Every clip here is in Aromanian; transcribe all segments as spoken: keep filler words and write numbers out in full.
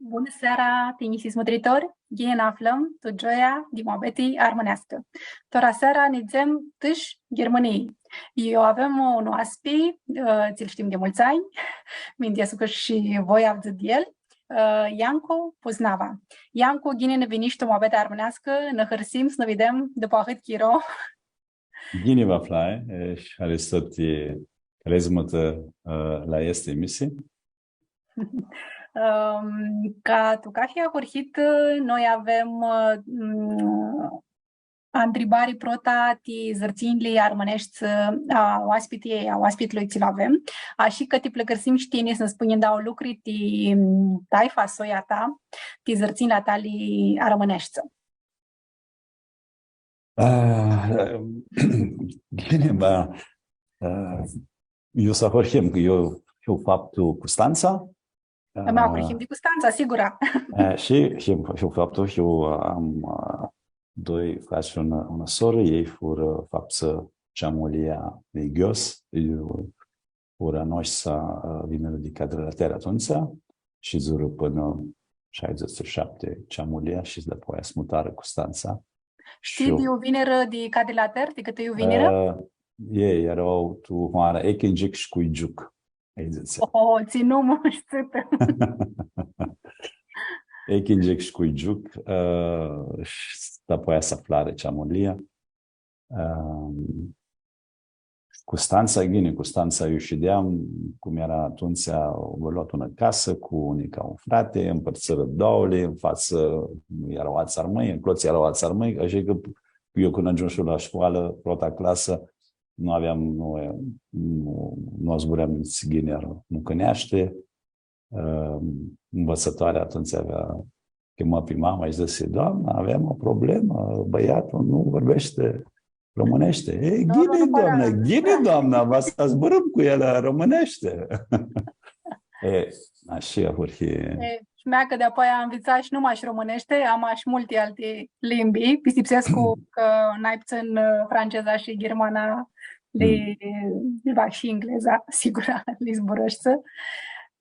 Bunã seara, tinjisits mutritori! Ghini nã aflãm tu gioia di muabeti armãneascã. Tora seara nidzem tãsh Ghirmãnii. Iu avem un oaspi, ã, tsi-l shtim di multsã anj, minduescu cã shi voi avdzãts di el, ã, Iancu Puznava. Iancu, ghini nã vinish tu muabeti armãneascã, nã hãrsim s-nã videm dupã ahãt chiro. Ghini vã aflai, e, shi haristo ti calizmã ta, ã, la aestã emisii. Ãm, ca tu cathi ahurhitã, noi avem, ã, m, ntribari prota ti zãrtsinjli armãneshti, ã, a oaspitiljei, a oaspitlui tsi-l avem. Ashi cã ti pãlãcãrsim shi tini s-nã spunj dauã lucri ti, m, taifa, soia ta, ti zãrtsinjli a tali armãneshti. Ah, ghini, ma, ah, iu s-ahurhim, cã iu, iu faptu Custantsa. Ama, ah, ahurhim di Custantsa, sigura. Eh, shi, shi, shi faptu, shi am, ah, doi frats shi unã, unã sorã, elj furã faptsã Ceamulia di Ghios, iu ora noastrã, ã, vinirã di Cadrilater atumtsea, shidzurã pãnã shaidzãts shi shapti Ceamulia shi dapoaia s-mutarã Custantsa. Shtii di iu vinirã di Cadrilater, di cãtã iu vinirã? Ã, elj eara tu hoara Echingic shi Cuigiuc, elj dzãtsea. Oh, tsi numã shtitã! Echingic shi Cuigiuc, ã, shi dapoaia s-aflarã Ceamulia. Ãm, Custantsa, ghini, Custantsa, iu shideam, cum eara atumtsea, u loarã unã casã cu nica un frati, ãmpãrtsãrã doauãli, tu fatsã eara altsã armãnj, nclotsi eara altsã armãnj, ashi cã eu cãndu agiumshu la shcoalã, prota clasã, nu aveam, nu, nu, nu zburam nitsi ghini mucãneashti, ã, nvitsãtoarea atumtsea avea, chemã pi mama shi dzãsi: „Doamna, avem o problemă, băiatul nu vorbește românește.” „E, nu, nu, ghini, nu, doamna, ghini, doamna, va s-zburãm cu el românește.” E, ashi ahurhi. E, shi mea cã di-apoaia nvitsash nu mash românește, ama shi multi alti limbi. Pistipsescu cã nai putsãn, ã, franceza shi ghirmana li, li va shi ingleza, sigura, li zburãshti.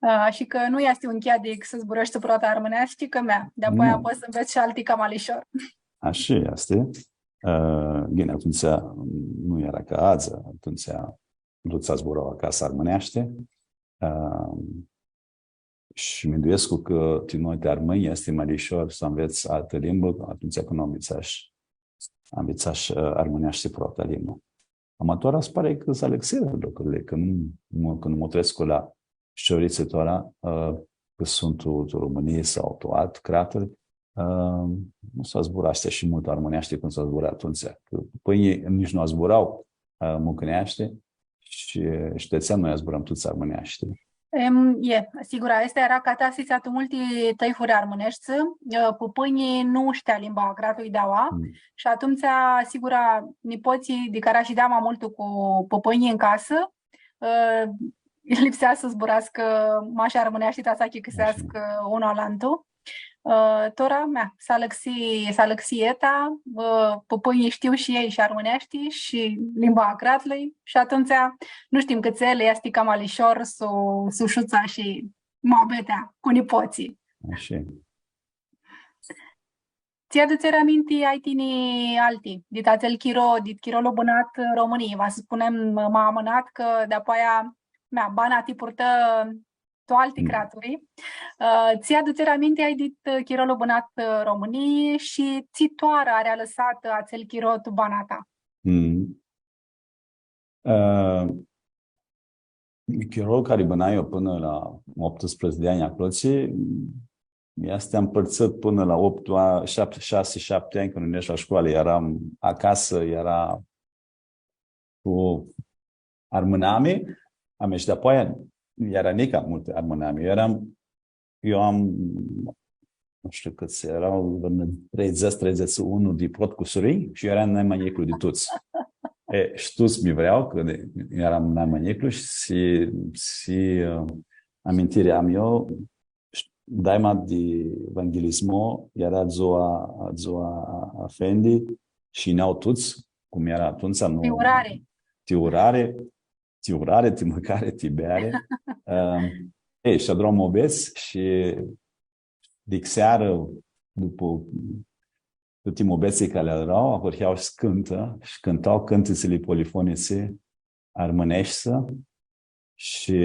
Ã, shi cã nu easti un cheadic s-zburãshti prota armãneashti, cã mea, di-apoaia pots s-nvets shi alti cama lishor. Ashi easti. Ã, ghini, atumtsea nu eara ca adzã, atumtsea tuts zbura acasã armãneashti. Ã, Shi minduescu cã ti noi, ti armãnj, easti ma lishor s-anvets altã limbã, atumtsea cãndu u anvitsash, anvitsash, ã, armãneashti prota limbã. Ama tora s-pari cã s-alãxirã lucrili, cã nu, nu, cãndu mutrescu la ficiorits tora, ã, cã suntu tu, tu Romãnii sau tu alti craturi, ã, nu s-zburashti ashi multu armãneashti cum s-zbura atumtsea. Cã pãpãnjlji nitsi nu zbura, ã, mucãneashti, shi, shi ti atsea noi zburam tuts armãneashti. Em, e, sigura, aestã eara catastisea tu multi tãifuri armãneshti, ã, pãpãnjlji nu shtea limba a cratului di aua, shi atumtsea, sigura, nipotslji di cari shideam ma multu cu pãpãnjlji tu casã, ã, lipsea s-zburascã mash armãneashti, ta s-achicãseascã unlu alantu. Ã, tora, mea, s-alãxi, s-alãxi eta, ã, pãpãnjlji shtiu shi elj shi armãneashti shi limba a cratlui shi atumtsea nu shtim cãtse lã easti cama lishor s-u, s-u shutsã shi muabetea cu nipotslji. Ashi. Tsi adutseri aminti ai tini alti, dit atsel chiro, dit chirolu bãnat Romãnii, va s-spunem ma amãnat, cã di-apoaia, mea, bana ti purtã tu alti craturi. Ã, tsi adutseri aminti ai dit, ã, chirolu bãnat, ã, Romãnii shi tsi toarã ari alãsat, ã, atsel chiro tu bana ta? Mm. Ã, chirolu cari bãnai eu pãnã la optsprãdzatsi di anj aclotsi, easti ampãrtsãt pãnã la optu a-, shapti, shasi, shapti anj, cãndu neshu la shcoalã, earam acasã, eara cu armãnami, am ieșit de-apoaia, eara nica multu armãnami. Eu eram, eu am, nu shtiu cãts, eara vãrnã treidzãts, treidzãts shi unu di prot cusurinj shi eu eram nai ma njiclu di tuts. E, shi tuts mi vrea, cã eram nai ma njiclu shi, shi, ã, amintiri am eu, daima di Evanghelismo, eara dzua, dzua a, a Fendi, shi yinea tuts, cum eara atumtsea, nu... Ti urari. Ti urari, ti urari, ti mãcari, ti beari. Ãm, e, shi adram muabets shi di searã, dupã tuti muabetsli cari li eara, ahurhea s-cãntã shi cãnta cãntitsli polifonitsi armãneshti shi,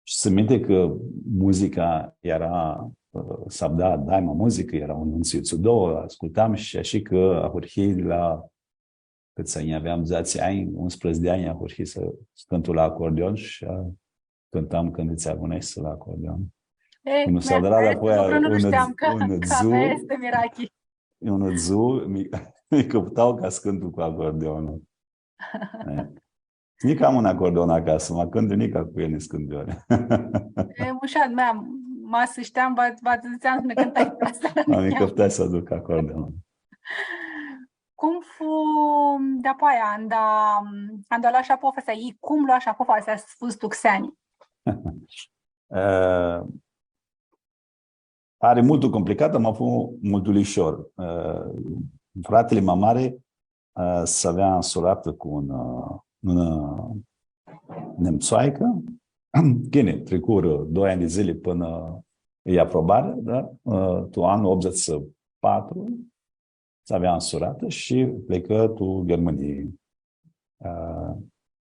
shi tsãn minti cã muzica eara, ã, s-avdea daima muzicã, eara un nuntsã, doauã, ascultam shi ashi cã ahurhii la, cãts anj aveam, dzatsi anj, unsprãdzatsi di anj, ahurhii s-, s-cãntu la acordeon shi, ã, cãntam cãntitsi armãneshti la acordeon. E, unã searã, apoia, unã dzuã, mi cãptau ca s-cãntu cu acordeonlu. E. Nica am un acordeon acasã, ma cãntu nica cu el niscãnti ori. E, mushat, mea, ma s-shteam, va, va dzãtseam s-nã cãntai. Ma mi cãftai s-aduc acordeonlu. Cum fu dapoaia, anda, anda loashi apofasea, i cum loashi apofasea s-fudz tu xeani? E, ari multu complicatã, ma fu multu lishor. E, fratili ma mari, e, s-avea nsuratã cu un, e, un, e, nemtsoaicã. Ghini, tricurã doi anj di dzãli pãnã lj-aprobarã, da? E, tu anlu optzeci și patru, s-avea nsuratã shi plecã tu Ghirmãnii. A,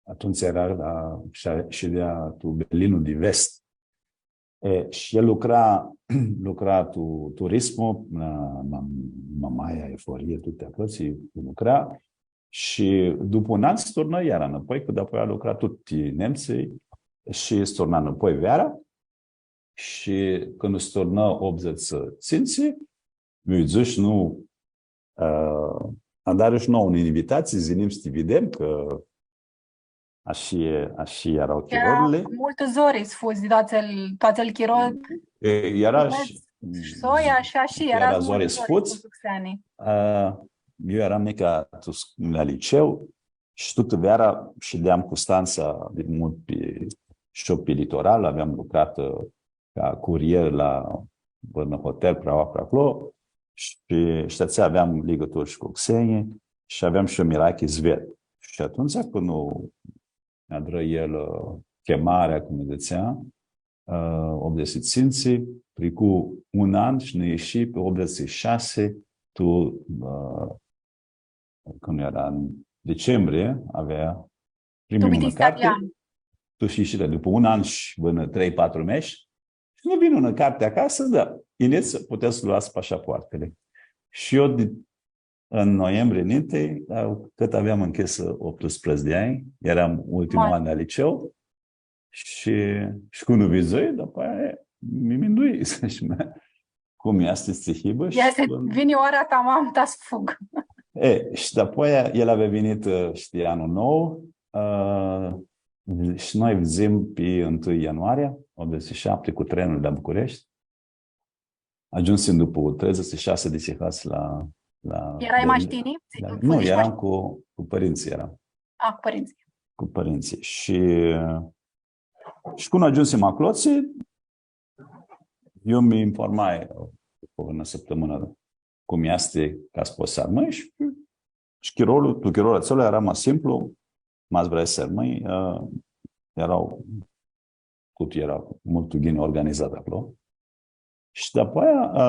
atumtsea eara la, shi-, shidea tu Berlinlu di Vest. E, shi el lucra, lucra tu turismu, la ma-, Mamaia, Eforie, tuti aclo, shi lucra. Shi dupã un an s-turnã iara nãpoi, cã dapoaia lucra tuti nemtsãlj shi s-turnã nãpoi veara. Shi cãndu s-turnã optzeci shi tsintsi, mi dzãsh, nu, ã, adari shi nouã unã invitatsii, s-yinim s-ti videm, cã ashi, ashi eara chirolu. Eara multu zori s-fudz tu atsel, tu atsel chiro. E, eara shi soia shi ashi, eara zori s-fudz. Ã, eu earam nica tu s-, la liceu, shi tutã veara shideam cu Stanca di multu pi, shi eu pi litoral, aveam lucratã, ã, ca curier la vãrnu hotel, pri aoa, pri aclo, shi, shi atsea aveam ligãturi shi cu xenjlji, shi aveam shi eu mirachi s-ved. Shi atumtsea, cãndu adrã el, ã, chemarea, cum lji dzãtsea, ã, optzeci și cinci, tricu un an shi nã ishi pi optzeci și șase, tu, ã, cãndu eara tu decembrie, avea, primim unã carti. Tu shi, shi dupã un an shi pãnã trei, patru mesh, shi nã vini unã carti acasã, da, yinits, putets s-loats pashapoartili. Shi eu, di, tu noiembrie, ninti, a, cãt aveam nchisã optsprãdzatsi di anj, earam ultimul an la liceu, shi, shi cãndu u vidzui, dapoaia, e, mi mindui, dzãsh, mea, cum easti s-hibã shi... Easti, cãndu vini oara tamam ta s-fug. E, shi dapoaia el avea vinitã, ã, shtii, anlu nou, ã, shi noi vidzim pi întâi ianuarie, optzeci și șapte, cu trenul la București. Agiumsim dupã treidzeci și șase di sihats la, la... Erai mash tini? Nu, eram cu, cu pãrintsãlj, eram. A, cu pãrintsãlj. Cu pãrintsãlj. Shi, shi cãndu agiumsim aclotsi, eu mi informai dupã unã sãptãmãnã cum easti ca s-pots s-armãnj shi, shi chirolu, tu chirolu atsel eara ma simplu, ma s-vrei s-armãnj, ã, eara, tut eara multu ghini organizat aclo. Shi dapoaia, ã,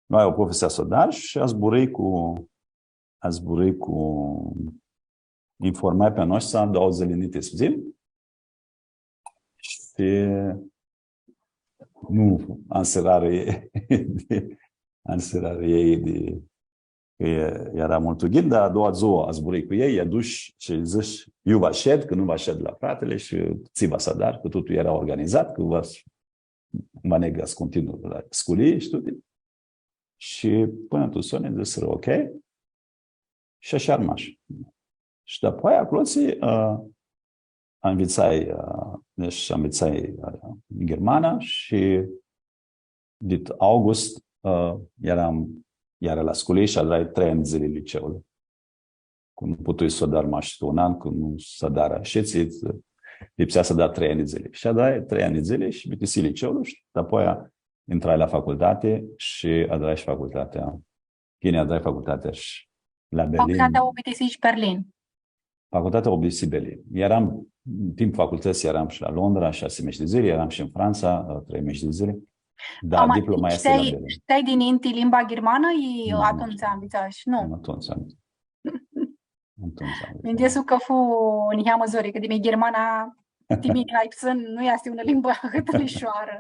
noi u cufisea s-u adar shi azburãi cu, azburãi cu, informai pi a noshtri, doauã dzãli ninti s-fudzim. Shi nu ansirarã elj, ansirarã elj di, cã e-, eara multu ghini, dar a doua dzuã azburãi cu elj, lj-adush shi dzãsh, iu va shed, cã nu va shed la fratili shi tsi va s-adar, cã totul eara organizat, cã va s-, ma neg s-continuu la sculii shi tuti. Shi pãnã tu soni dzãsirã, ok, shi ashi armash. Shi dapoaia aclotsi, ã, anvitsai, ã, deci anvitsai, ã, ghirmana shi dit august, ã, earam, earam la sculii shi adrai trei anj di dzãli liceul. Cã nu putui s-u adar mash tu un an, cã nu s-adarã. Shi tsi, lipsea s-adar trei anj di dzãli. Shi adrai trei anj di dzãli shi bitisii liceul shi dapoaia intrai la facultati shi adrai shi facultatea. Ghini, adrai facultatea shi la Berlin. Facultatea u bitisish Berlin. Facultatea u bitisii Berlin. Earam, timp facultãts, earam shi la Londra, shasi mesh di dzãli, earam shi tu Frantsa, ã, trei mesh di dzãli. Da, ama diploma easti la Berlin. Shteai di ninti limba ghirmanã? I nu, nu atumtsea shtiu. Anvitsash? Nu. Atumtsea am... Atumtsea am... Minduescu cã fu niheamã zori, cã di mini ghirmana, ti mini, ai putsãn, nu easti unã limbã ahãt lishoarã.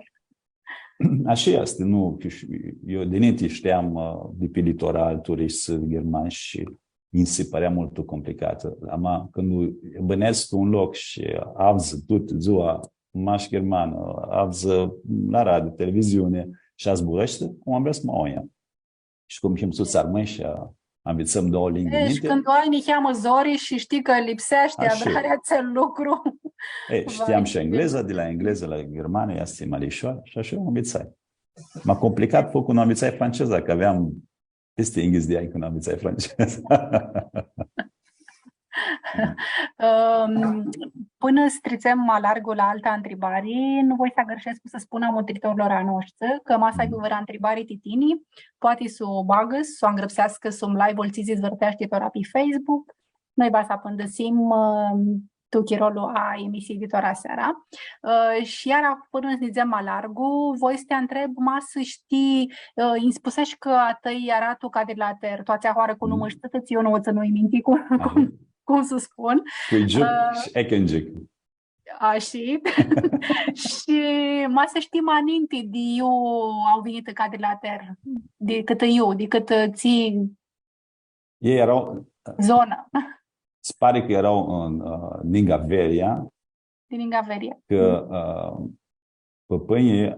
Ashi easti, nu, cã sh-, eu di ninti shteam, ã, di pi litoral, turishti ghirmanj shi nji si pãrea multu complicatã. Ama cãndu bãnedz tu un loc shi avdzã tutã dzua mash ghirmanã, avdzã la radio, televiziuni shi azburãshti, cum am vrea s-mã o ia. Shi cum him tuts armãnj shi, ã, anvitsãm doauã limbi di ninti. E, shi cãndu ai niheamã zori shi shtii cã lipseashti adrarea atsel lucru. E, shtiam shi engleza, di la englezã la ghirmanã easti ma lishoarã shi ashi u anvitsai. Ma complicat fu cãndu anvitsai franceza, cã aveam pisti yinghits di anj cãndu anvitsai franceza. Ãm, pãnã s-tritsem ma largu la alta ntribari, nu voi s-agãrshescu s-spun a mutritorlor a noshtri cã ma s-aibã vãrã ntribari ti tini, poati s-u bagã, s-u angrãpseascã sum live-ul tsi s-dizvãrteashti tora pi Facebook. Noi va s-apãndãsim, ãm, tu chirolu a emisiei di tora seara. Ã, shi iara, pãnã s-nidzem ma largu, voi s-ti ntreb, ma s-shtii, ã, nji spuseshi cã a tãi eara tu Cadrilater, tu atsea hoarã cu numã, shtii, tsi, eu nu u tsãnui minti cum, cum, cum s-spun. Cu Giuc, ã, shi Echengic. Ashi. Shi ma s-shtii ma ninti di iu au vinitã Cadrilater, di cãtã iu, di cãtã tsi Elj eara, zonã. S-pari cã eara tu, ã, ningã Veria. Di ningã Veria. Cã, ã, pãpãnjlji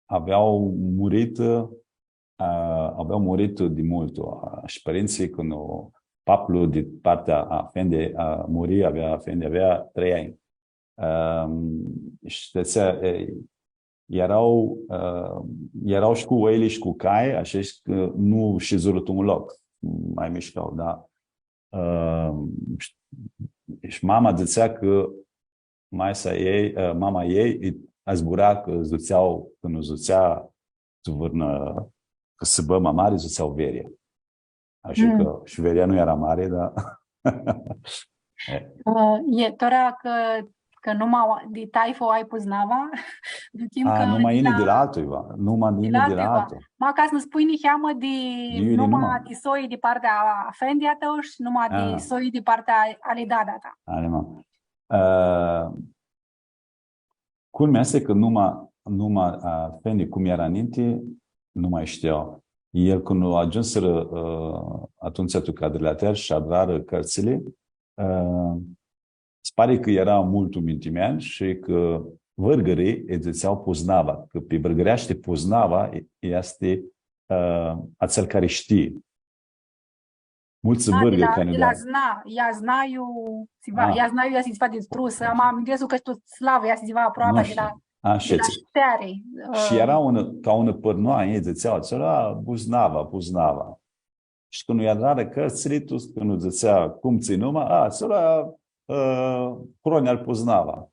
avea muritã, ã, avea muritã di multu, ã, shi pãrintsãlj, cãndu paplu di partea a afendi, ã, muri, avea, afendi avea trei anj. Ãm, shi di atsea, e, eara, ã, eara shi cu oili shi cu cai, ashi cã nu shidzurã tu un loc, ma mishcau, da. Ãm, shi, shi mama dzãtsea cã maisa ei, ã, mama ei, i, azbura cã s-dutsea, cãndu s-dutsea tu vãrnã, cã s-bã ma mari, s-dutsea Veria. Ashi cã shi Veria nu eara mari, da. E. Ã, e, tora cã, cã numa di taifã u ai Puznava, duchim. A, cã numa di yini la, di la altuiva, numa di yini di la altuiva. Ma ca s-nã spunj niheamã di, di numa, numa di soi di partea a afendi a tãu shi numa di soi di partea a, ali dada ta. Ali, ma. Ã, Culmea easti cã numa, numa, ã, afendi cum eara ninti, nu ma shtiu. El, cãndu agiumsirã, ã, atumtsea tu Cadrilater shi adrarã cãrtsãli, ã, s-pari cã eara multu mintimen shi cã vãrgãrlji lji dzãtsea Puznava, cã pi vãrgãreashti Puznava e-, easti, ã, atsel cari shtii. Multsã vãrgãri cari di la, di la zna, ia znaiu, tsiva, ia znaiu, ia tsiva di trusã, ama minduescu cã shi tu slavã, ia tsiva aproapi di la, di la shteari. Shi eara unã, ca unã pãrnoa, elj dzãtsea, atsel, a, Buznava, Buznava. Shi cãndu lj-adrarã cãrtsãli, tu, cãndu dzãtsea, cum tsã-i numa, a, atsel, a, Croni al Puznava.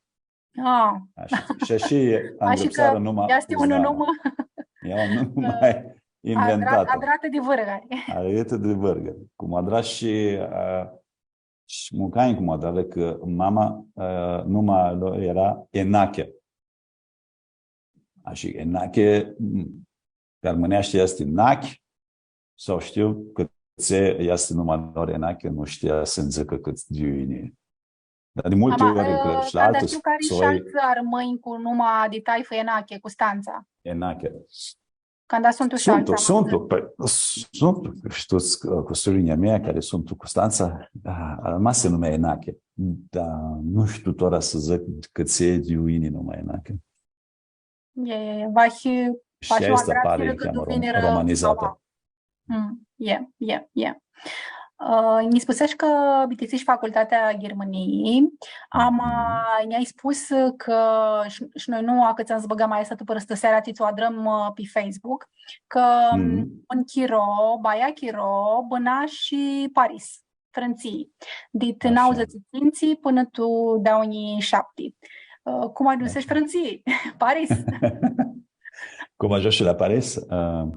A. Ashi, shi ashi angrãpsearã numa Puznava. Easti unã numã. E unã numã inventatã. Adra-, adratã di vãrgãri. Adratã di vãrgãri. Cum adra shi, ã, shi mucanj cum adra, cã mama, ã, numa a lor eara Enache. Ashi, Enache, m, pi armãneashti easti Nachi, sau shtiu cã tsi easti numa a lor Enache, nu shtia s-nji dzãcã cãt di iu yini. Dar di multi ori, ã, cã shi la alti soi. Canda shtiu cã ari shi altsã armãnj cu numa di taifã Enache, Custantsa. Enache. Canda suntu shi altsã. Suntu, suntu, pãi, suntu, shtiu, ã, cusurinjlji a mei cari suntu Custantsa, ã, armasi numea Enache. Dar nu shtiu tora s-dzãc cãtse di iu yini numa Enache. E, e, e. Va hii, va hii aestã adratirã pari cã cama ro-, romanizatã. Mm, e, e, e. Ã, nji spuseshi cã bitisishi facultatea Ghirmãnii, ama nj-ai spus cã sh-, shi noi nu acãtsãm s-bãgãm aestã tu pãrãstãsearea tsi u adrãm, ã, pi Facebook, cã, mm, un chiro, baia chiro, bãnashi Paris. Frãntsii, dit nauãdzãtsi tsintsi pãnã tu doauã njilji shapti. Ã, cum agiumseshi Frãntsii? Paris? Cum agiumseshi la Paris? Ã,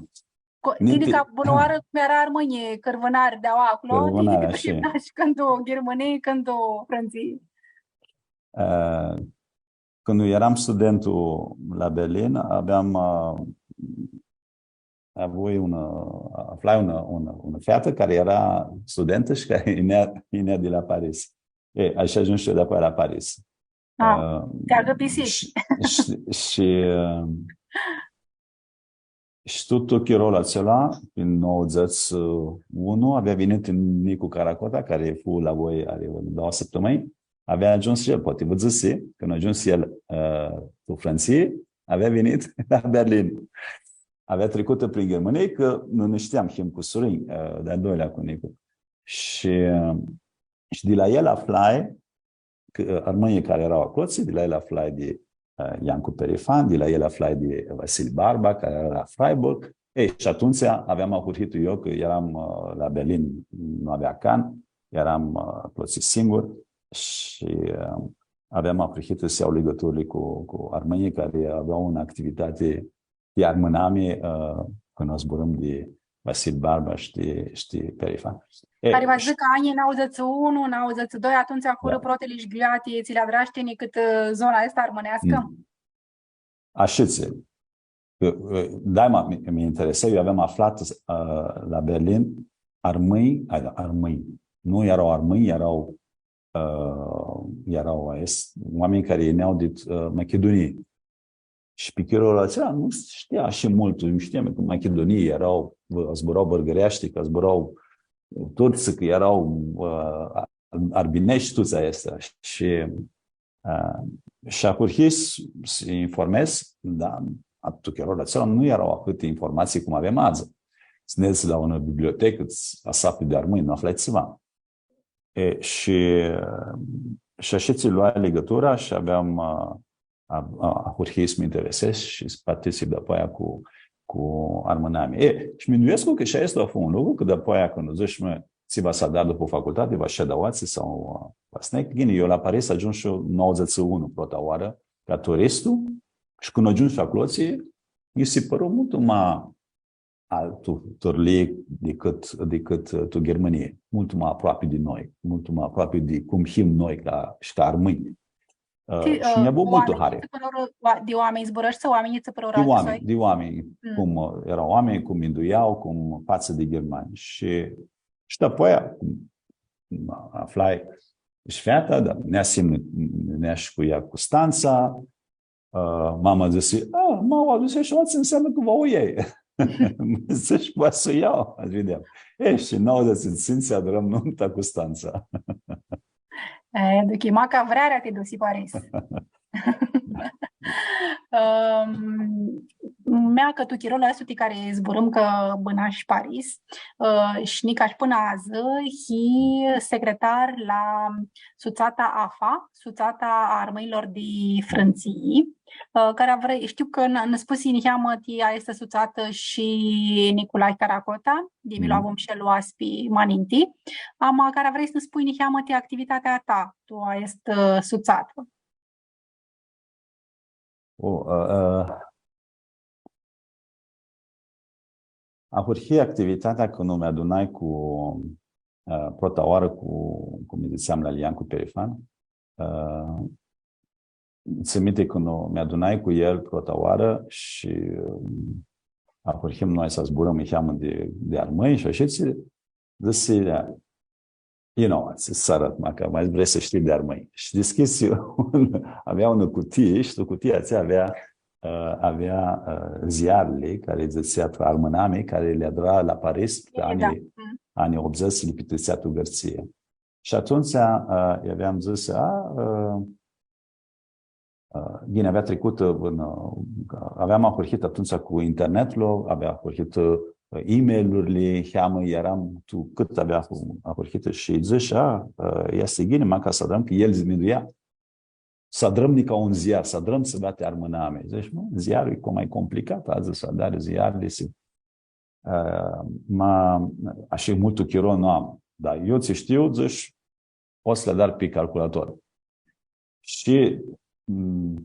tini ca bunãoarã cum eara armãnjlji, cãrvãnari di aoa aclo, tini cãrvãnari, ashi. Shi cãndu Ghirmãnii, cãndu Frãntsii. Ã, Cãndu earam studentu la Berlin, aveam, ã, avui unã, aflai unã, unã, unã featã cari eara studentã shi cari yinea, yinea di la Paris. E, ashi agiumshu shi eu dapoaia la Paris. Ah, ã, ti agãpisi. Shi, shi, shi, ã, shi tut, tut chirolu atsel, prin nauãdzãtsi unu, avea vinit Nicu Caracota, cari fu la voi ari doauã sãptãmãnj, avea agiumshu shi el, poati vã dzãsi, cãndu agiumsi el, ã, tu Frãntsii, avea vinit la Berlin. Avea tricutã prin Ghirmãnii, cã nu nã shteam, him cusurinj, ã, di-a doilea cu Nicu. Shi, ã, shi di la el aflai, cã, ã, armãnjlji cari eara aclotsi, di la el aflai di, ã, Iancu Perifan, di la el aflai di Vasili Barba, cari eara la Freiburg. Ei, shi atumtsea aveam ahurhitã eu, cã earam, ã, la Berlin, nu avea can, earam, ã, aclotsi singur shi, ã, aveam ahurhitã s-ljau ligãturli cu, cu armãnjlji cari avea unã activitati di armãnami, ã, cãndu zburãm di Vasil Barba shi di, shi di Perifan. E, cari va s-dzãcã cã anjlji nauãdzãtsi unu, nauãdzãtsi doi, atumtsea ahurã protili sh-ghiliati, tsi li adrash tini cãtã, ã, zona aestã armãneascã? Mm. Ashitsi. Cã, ã, daima mi, mi interesa, eu aveam aflat, ã, la Berlin, armãnj, ai, da, armãnj. Nu eara armãnj, eara, ã, eara aeshti oaminj cari yinea dit, ã, Machidunii. Shi pi chirolu atsel nu shtia shi multu, nu shtiam cã Machidunii eara, zbura vãrgãreashti, cã zbura turtsã, cã eara, ã, arbineshti, tuts aeshti. Shi, ã, shi ahurhii s-, s-informez, da, tu chirolu atsel nu eara ahãti informatsii cum avem adzã. S-nedz la unã bibliotecã, s-afli di armãnj, nu aflai tsiva. E, shi, shi ashitsi loai ligãtura shi aveam, ã, a, a, ahurhii s-mi interesez shi s-particip dapoaia cu, cu armãnami. E, shi minduescu cã shi aestu fu un lucru, cã dapoaia cãndu dzãsh, mã, tsi va s-adar dupã facultati, va shed aoatsi sau, ã, va s-neg. Ghini, eu la Paris agiumshu shi eu nauãdzãtsi unu prota oarã, ca turistu, shi cãndu agiumshu aclotsi, nji si pãru multu ma altu turlii dicãt, dicãt, ã, tu Ghirmãnii. Multu ma aproapi di noi, multu ma aproapi di cum him noi ca, shi ca armãnj. Ã, shi, ã, nj-a avut multu hari. Di oaminj zburãshti, oaminjlji tsã pãrurã altu soi? Di oaminj, cum, ã, eara oaminj, cum minduiau, cum fatsã di ghirmanj. Shi, shi dapoaia, cum aflai, shi feata, da, nea s-him, nea shi cu ea Custantsa, ã, mama dzãsi, „A, ma u adusesh aoatsi, nseamnã cã va u ljai.” Dzãsh, „Poati s-u ljau, va s-videm.” E, shi nauãdzãtsi tsintsi adrãm numta Custantsa. E, duchi, maca vrearea ti dusi Paris. Ãm, mea cã tu chirolu aestu ti cari zburãm cã bãnash Paris, ã, shi nica shi pãnã adzã, hii secretar la Sutsata AFA, Sutsata a Armãnjlor di Frãntsii, ã, cara vrei, shtiu cã nã, nã spusi niheamã ti aestã sutsatã shi Nicolae Caracota, di mi lu avum shi el oaspi ma ninti. Ama cara vrei s-nã spui niheamã ti activitatea ta tu aestã, ã, sutsatã. O, ã, ã, ahurhii activitatea cãndu mi adunai cu, ã, prota oarã cu, cum lji dzãtseam, la Liancu Perifan. Ã, tsãn minti cãndu mi adunai cu el prota oarã shi, ã, ahurhim noi s-zburãm niheamã di, di armãnj shi ashitsi, dzãsi, „Ia, you know, s-arãt, ma cã ma vrei s-shtii di armãnj.” Shi dishcljisi un, avea unã cutii shi tu cutia atsea avea, ã, avea, ã, ziarli cari dzãtsea tu armãnami, cari li adra la Paris, pi anjlji, anjlji optzeci, li pitritsea tu Gãrtsii. Shi atumtsea, ã, lj-aveam dzãsã, „A, ã, ã, ghini, avea tricutã, ã, ã, aveam ahurhitã atumtsea cu internetlu, avea ahurhitã, ã, e-mail-urli, niheamã earam tu cãt avea ahurhitã shi dzãsh, a, ã, easti ghini, ma ca s-adrãm, cã el minduia s-adrãm nica un ziar, s-adrãm tsiva ti armãnami.” Dzãsh, „Mã, ziarlu e cama ma complicat, adzã s-adari ziarli, s-, ã, ma, ashi multu chiro nu am. Dar eu tsi shtiu, dzãsh, pot s-li adar pi calculator.” Shi, m,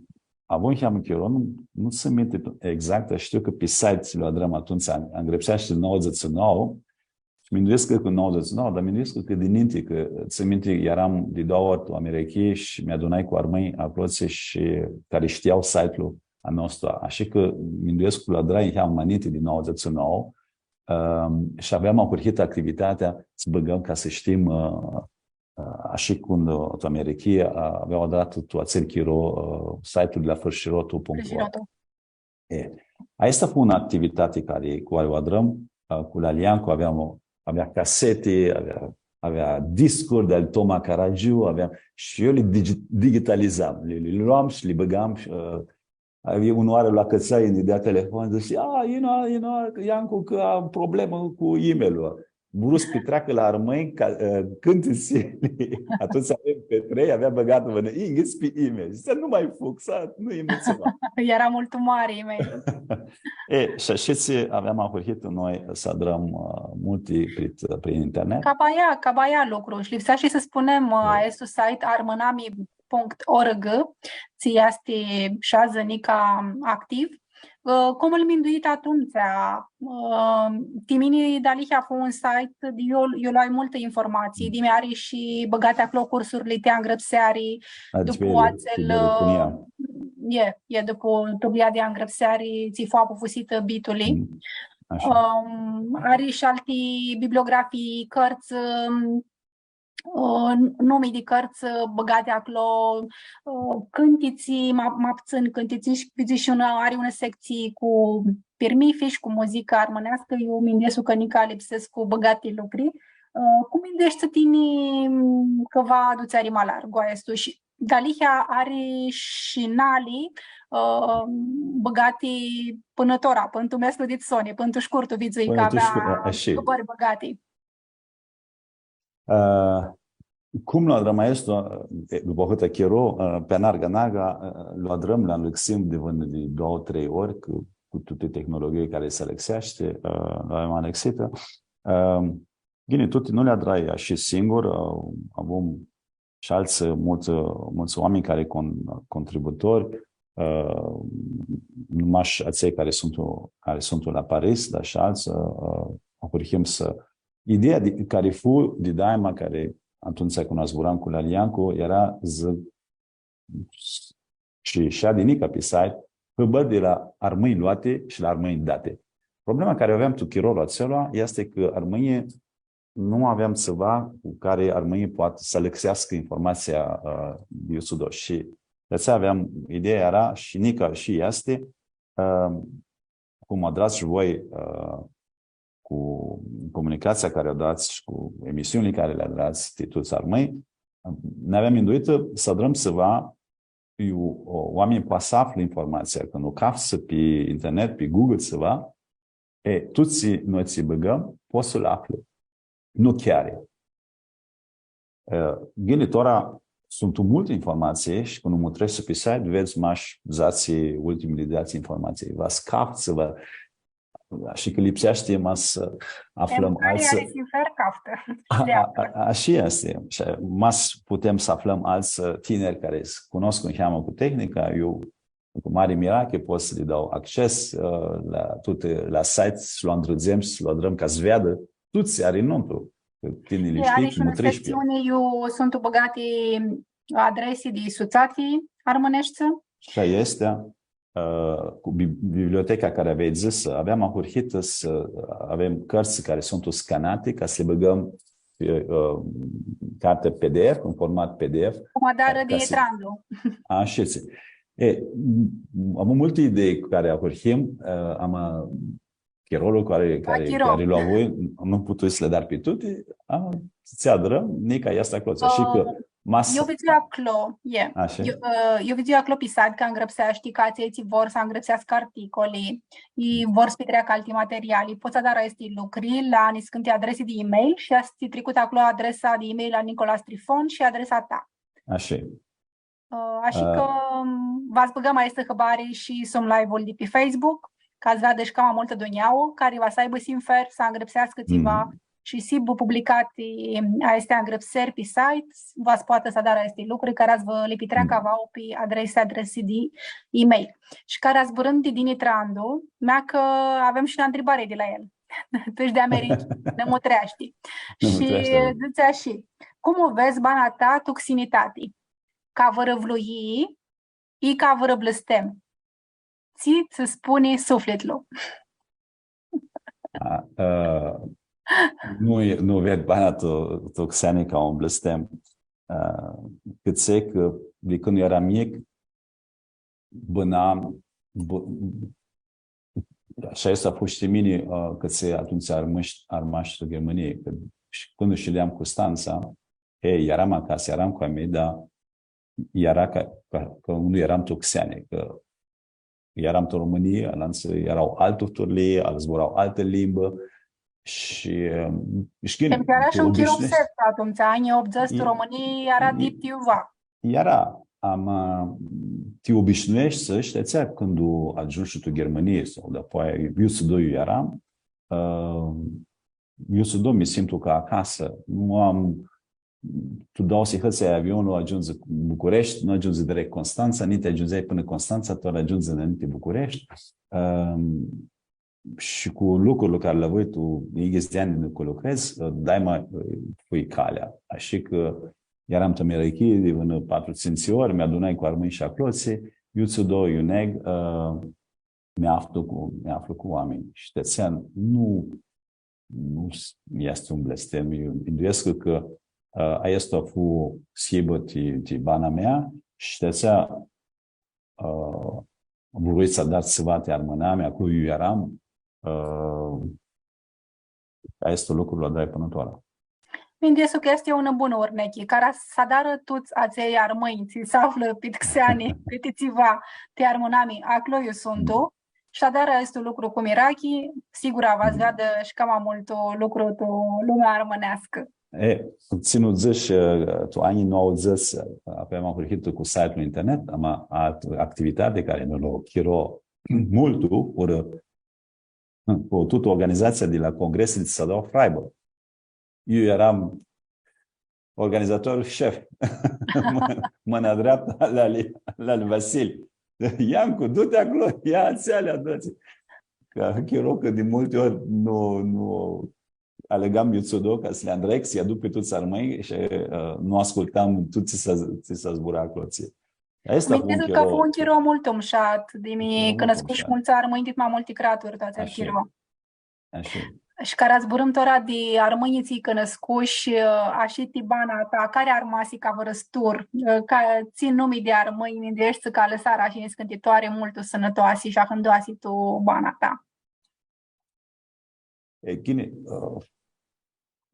avu niheamã chiro, nu, nu tsãn minti exact, shtiu cã pi site tsi lu adrãm atumtsea, angrãpseashti nauãdzãtsi shi nauã, shi minduescu cã cu nauãdzãtsi shi nauã, dar minduescu cã di ninti, cã tsãn minti, earam di doauã ori tu Americhii shi mi adunai cu armãnj aclotsi shi cari shtiau site-ul a nostru. Ashi cã minduescu cã lu adrai niheamã ma ninti di nauãdzãtsi shi nauã, ãm, shi aveam ahurhitã activitatea s-bãgãm ca s-shtim, ã, ã, ashi cum, ã, tu Americhii, ã, avea adratã tu atsel chiro, ã, site-ul di la fãrshirotu punct org. Fãrshirotu. E, aestã fu unã activitati cari, cu cari u adrãm, ã, cu Laliancu, aveam o, avea caseti, avea, avea discuri di al Toma Caragiu, avea, shi eu li digi-, digitalizam, li, li loam shi li bãgam shi, ã, avea unã oarã lu acãtsai, nji dea telefon, dzãsi, „A, you know, you know, Iancu, cã am problemã cu e-mail-ul.” Vru s-pitreacã la armãnj ca, ã, cãntitsli. Atumtsea avem P trei, avea bãgatã vãrnã inghits pi e-mail. Dzãtsea, „Nu ma fug, s-, nu-i nitsi ma.” Eara multu mari e-mail-ul. E, shi ashitsi aveam ahurhitã noi s-adrãm, ã, multi prit, prin internet. Ca baia, ca baia lucru. Shi lipsea shi s-spunem, ã, Da. aestu site armãnami punct org, tsi easti shi adzã nica activ. Ã, cum lu minduit atumtsea? Ã, ti mini, dealihea fu un site di iu, iu loai multã informatsii, di mi ari shi bãgati aclo cursurli ti angrãpseari, A, dupã tiberi, atsel, tiberi, ã, cum ea. E, e dupã turlia di angrãpseari, tsi fu apufusitã Bituli. Mm. Ashi. Ãm, ari shi alti bibliografii, cãrtsã, ãm, ã, numi di cãrtsã, ã, bãgati aclo, ã, cãntitsi, ma, ma ptsãn cãntitsi, shi vidzi shi unã, ari unã sectsii cu pirmithi shi cu muzicã armãneascã, iu minduescu cã nica lipsescu bãgati lucri. Ã, cum mindueshti tini, m, cã va adutsi ari ma largu aestu? Shi dealihea ari shi nali, ã, bãgati pãnã tora, pãn tu meslu dit soni, pãn tu shcurtu, vidzui cã avea hãbãri bãgati. Ã, cum lu adrãm aestu, e, dupã ahãtã chiro, ã, pi anarga-narga, ã, lu adrãm, lu alãxim di vãrnã di doauã, trei ori, cu, cu tuti tehnologhii cari s-alãxeashti, ã, lu avem alãxitã. Ã, ghini, tuti nu li adrai ashi singur, ã, avum shi altsã, multsã, multsã oaminj cari con-, contributori, ã, nu mash atselj cari suntu, cari suntu la Paris, dar shi altsã, ã, ahurhim s-, ideea di, cari fu di daima, cari atumtsea cãndu zburam cu Laliancu, eara, dzãc, shi, shi adi nica pi site, hãbãri di la armãnj loati shi la armãnj dati. Problema cari u aveam tu chirolu atsel easti cã armãnjlji nu aveam tsiva cu cari armãnjlji poati s-alãxeascã informatsia, ã, di iutsido. Shi di atsea aveam, ideea eara, shi nica shi easti, ã, cum adrats shi voi, ã, cu comunicatsia cari u adrats shi cu emisiunili cari li adrats ti tuts armãnj, nã aveam minduitã s-adrãm tsiva iu, o, oaminjlji poati s-aflã informatsia, cãndu u caftsã pi internet, pi Google, tsiva, e, tuti noi tsi bãgãm, pots s-lu afli. Nu chiari. E, ghini, tora suntu multi informatsii shi cãndu mutreshti pi site, vedz mash dzatsi, ultimili dzatsi informatsii. Va s-caftsã, va, shi cã lipseashti ma s-aflãm altsã. Cari ari sinfer, caftã. A, a, a, ashi easti. Shi ma s-putem s-aflãm altsã, ã, tiniri cari s-cunoscu niheamã cu tehnica, eu cu mari mirachi pot s-li dau acces, ã, la tuti, la site, s-lu andridzem, s-lu adrãm ca s-veadã tuti tsi ari nuntru. Cã tini li shtii, ari shi unã sectsiuni iu suntu bãgati adresi di sutsati armãneshti. Shi aestã, ã, cu bi-, biblioteca cari aveai dzãsã, aveam ahurhitã s-, avem cãrtsã cari suntu scanati, ca s-li bãgãm, ã, ã, carti P D F, în format P D F. Cum adarã ca, ca Dini s-, Trandu. Ashitsi. E, m-, am multi idei cu cari ahurhim, ã, am, ã, chirolu cari, cari, chiro. Cari lu avui, nu putui s-li adar pi tuti, a, tsi adrãm, nica easti aclo. Shi cã, ã, ma s-, eu vidzui aclo, e. Ashi? Eu, ã, eu vidzui aclo pi site cã angrãpseashti, cã atselj tsi vor s-angrãpseascã articoli, i vor s-pitreacã alti materiali, pot s-adarã aesti lucri la niscãnti adresi di e-mail shi easti tricutã aclo adresa di e-mail a Nicolas Trifon shi adresa ta. Ashi. Ã, ashi cã, ã, va s-bãgãm aestã hãbari shi sum live-ul di pi Facebook, ca s-veadã shi cama multã dunjauã, cari va s-aibã sinfer s-angrãpseascã tsiva shi s-hibã publicati aesti angrãpseri pi site, va s-poatã s-adarã aesti lucri, cara s-vã li pitreacã a vauã pi adresi, adresi di e-mail. Shi cara zburãm di Dini Trandu, mea cã avem shi unã ntribari di la el. Tu eshti di Americi, nã mutreashti. Nã mutreashti, da. Shi dzãtsi ashi, cum u vedz bana ta tu xinitati? Ca vãrã vluyii i ca vãrã blãstem? Tsi tsã spuni suflitlu? A, ã, nu, nu ved bana tu, tu xeani ca un blãstem. Ã, cãtse cã di cãndu earam njic, bãnam, bã-, ashi easti, fu shi mini, ã, cãtse atumtsea armash-, armash tu Ghirmãnii, cã shi cãndu shideam Custantsa, e, earam acasã, earam cu a mei, dar eara ca, ca, ca nu earam tu xeani, cã earam tu Romãnii, alantsã eara altu turlii, al-, zbura altã limbã shi, ã, shi ghini, eara shi un chiro obișnuiești. Sec atumtsea, anjlji optudzãts tu Romãnii eara dip ti iuva. Eara, ama, ã, ti obișnuiești, s-shtii, atsea cãndu agiumshu tu Ghirmãnii sau dapoaia, iutsido iu earam, ã, iutsido mi simtu ca acasã. Nu am, tu dauã sihãts ai avionlu, agiundzi Bucureshti, nu agiundzi direct Constantsa, niti agiundzeai pãnã Constantsa, tora agiundzi nãinti Bucureshti. Ã, shi cu lucrul cari lu avui tu, yinghits di anj cu lucredz, daima, ã, fui calea. Ashi cã earam tu Americhii di vãrã patru, tsintsi ori, mi adunai cu armãnj shi aclotsi, iutsido, iu neg, ã, mi aflu cu, mi aflu cu oaminj. Shi ti atsea nu, nu s-, easti un blãstem. Eu minduescu cã, ã, aestã fu s-hibã ti, ti bana mea shi ti atsea, ã, vrui s-adar tsiva ti armãnami, aclo iu earam, ã, aestu lucru lu adrai pãnã tora. Minduescu cã easti unã bunã urnechi, cara s-adarã tuts atselj armãnj, tsi s-aflã pit xeani, piti tsiva, ti armãnami, aclo iu suntu, shi adarã aestu lucru cu mirachi, sigura va s-veadã shi cama multu lucru tu lumea armãneascã. E, tsi nu dzãsh, ã, tu anjlji nauãdzãts, ã, aveam ahurhitã cu site-ul internet, ama act-, activitati cari nã lo chiro multu, ora cu tutã organizatsia di la congresili tsi s-adra Freiburg. Eu earam organizator shef. Mã-, mãna dreaptã al, al, al Vasili. Iancu, du-ti aclo, ia atseali, adu-ti. Cã chiro cã di multi ori nu, nu alãgam iutsido ca s-li andreg, s-lji aduc pi tuts armãnj shi, ã, nu ascultam tut tsi s-, tsi s-zbura aclo, tsi. Aestã fu un chiro. Minduescu cã fu un chiro multu mushat, di mi cãnãscush multsã armãnj dit ma multi craturi tu atsel chiro. Ashi. Shi cara zburãm tora di armãnjlji tsi cãnãscush, ashi ti bana ta, cari armasi ca vãrã stur, ca, tsi numi di armãnj mindueshti cã alãsarã ashi niscãnti toari multu sãnãtoasi shi ahãndoasi tu bana ta? E, ghini, ã,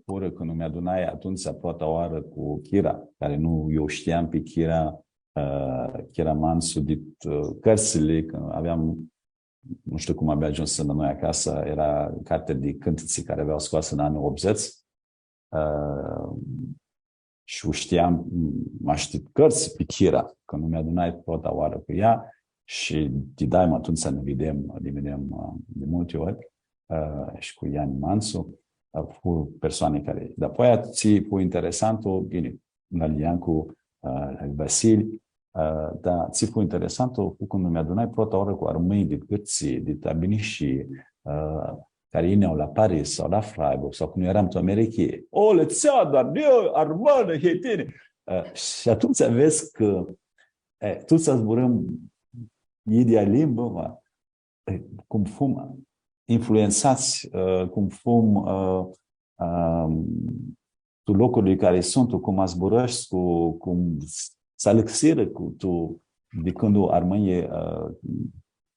ora cãndu mi adunai atumtsea prota oarã cu Chira, cari nu, eu u shtiam pi Chira, ã, Chira Mantsu dit, ã, cãrtsãli, cã aveam, nu shtiu cum avea agiumsã la noi acasã, eara cartea di cãntitsi cari avea scoasã tu anjlji optzeci, ã, shi u shtiam, ma shtiu cãrtsã pi Chira, cã nu mi adunai prota oarã cu ea shi di daima atumtsea nã videm, nã videm, ã, di multi ori, ã, shi cu Iani Mantsu, ã, fu persoani cari, dapoaia tsi fu interesantu, ghini, la Liancu, ã, la Vasili, ã, da, tsi fu interesantu, fu cãndu mi adunai prota oarã cu armãnj di Gãrtsii, di Abinishii, ã, cari yinea la Paris sau la Freiburg sau cãndu earam tu Americhii. O, lã dzãtsea, dar eu, armãnã, hei tini. Ã, shi atumtsea vedz cã, e, tuts zburãm idyea limbã, ma, e, cum fum influentsats, ã, cum fum, ã, ã, tu locurli cari suntu, cum zburãshti, cu, cum s-, s-alãxirã cu tu, di cãndu armãnjlji, ã,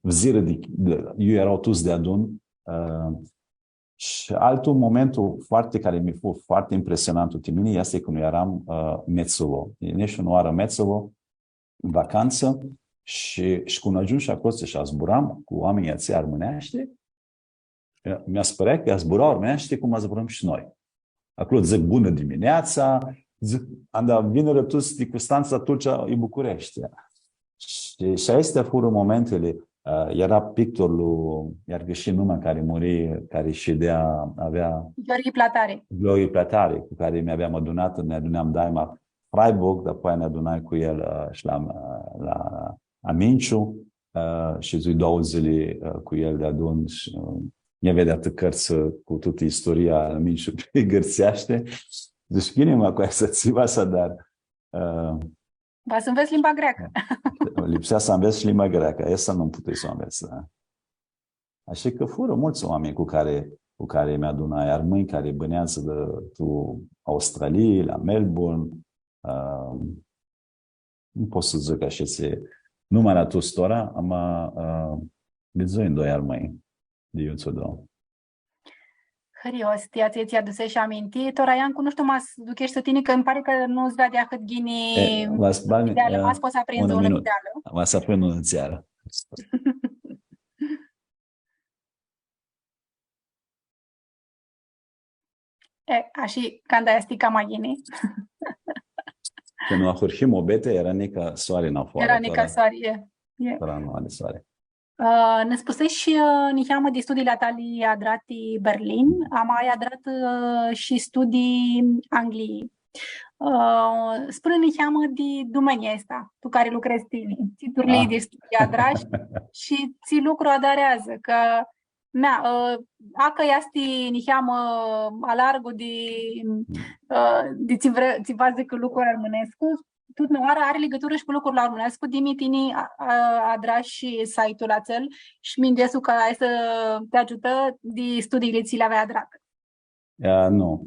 fudzirã di, di, iu eara tuts deadun, ã, shi altu momentu foarte, cari mi fu foarte impresionantu ti mini, easti cãndu earam, ã, Metsovo. Neshu unã oarã Metsovo, vacantsã, shi, shi cãndu agiumshu aclo shi zburam cu oaminjlji atselj armãneashti, mi s-pãrea cã zbura armãneashti cum zburãm shi noi. Aclo dzãc bunã dimineața, dzãc, anda vinirã tuts di Custantsa, Tulcea, i Bucureshti. Shi, shi aesti furã momentili, ã, eara pictorlu, iar cã shi numa cari muri, cari shidea, avea Gheorghi Platari. Gheorghi Platari, cu cari mi aveam adunatã, nã adunam daima Freiburg, dapoaia nã adunai cu el, ã, shi la, ã, la Aminciu, ã, shi dzãc doauã dzãli, ã, cu el deadun shi, ã, nj-avea di atã cãrtsã cu tutã istoria a mintshiljei gãrtseashti. Dzãsh, ghini, ma, cu aestã tsi va s-adar. Ã, va s-anvets limba greacã. Lipsea s-anvets shi limba greacã. Aestã nu putui s-u anvets, da. Ashi cã furã multsã oaminj cu cari, cu cari mi adunai, armãnj cari bãneadzã di, tu Australii, la Melbourne, ã, nu pot s-dzãc ashi, tsi, numãli a tustora, ama, ã, vidzui doi armãnj di iutsido. Hãrios, ti atselj tsi aduseshi aminti. Tora, Iancu, nu shtiu, ma s-ducheshti tini, cã nji pari cã nu s-veadi ahãt ghini. E, va s-bag, videalã, e, ma s-pots s-aprindzã unã, unã minut. Videalã. Va s-aprind unã tsearã. E, ashi, canda easti cama ghini. Cãndu ahurhi muabeti, eara nica soari nafoarã. Eara nica soari, e, e. Tora nu ari soari. Ã, nã spuseshi, ã, niheamã di studiili a tali adrati Berlin, ama ai adratã, ã, shi studii Anglii. Ã, spuni niheamã di dumenia aestã tu cari lucredz tini, tsi turlii di studii adrash shi tsi lucru adari adzã, cã mea, ã, acã easti niheamã alargu di, ã, di tsi vre-, tsi va s-dzãcã lucru armãnescu, tut nãoarã ari ligãturã shi cu lucrul armãnescu, dimi tini, a, a, adrash shi site-ul atsel shi minduescu cã aestã ti agiutã di studiili tsi li aveai adratã. Ã, nu.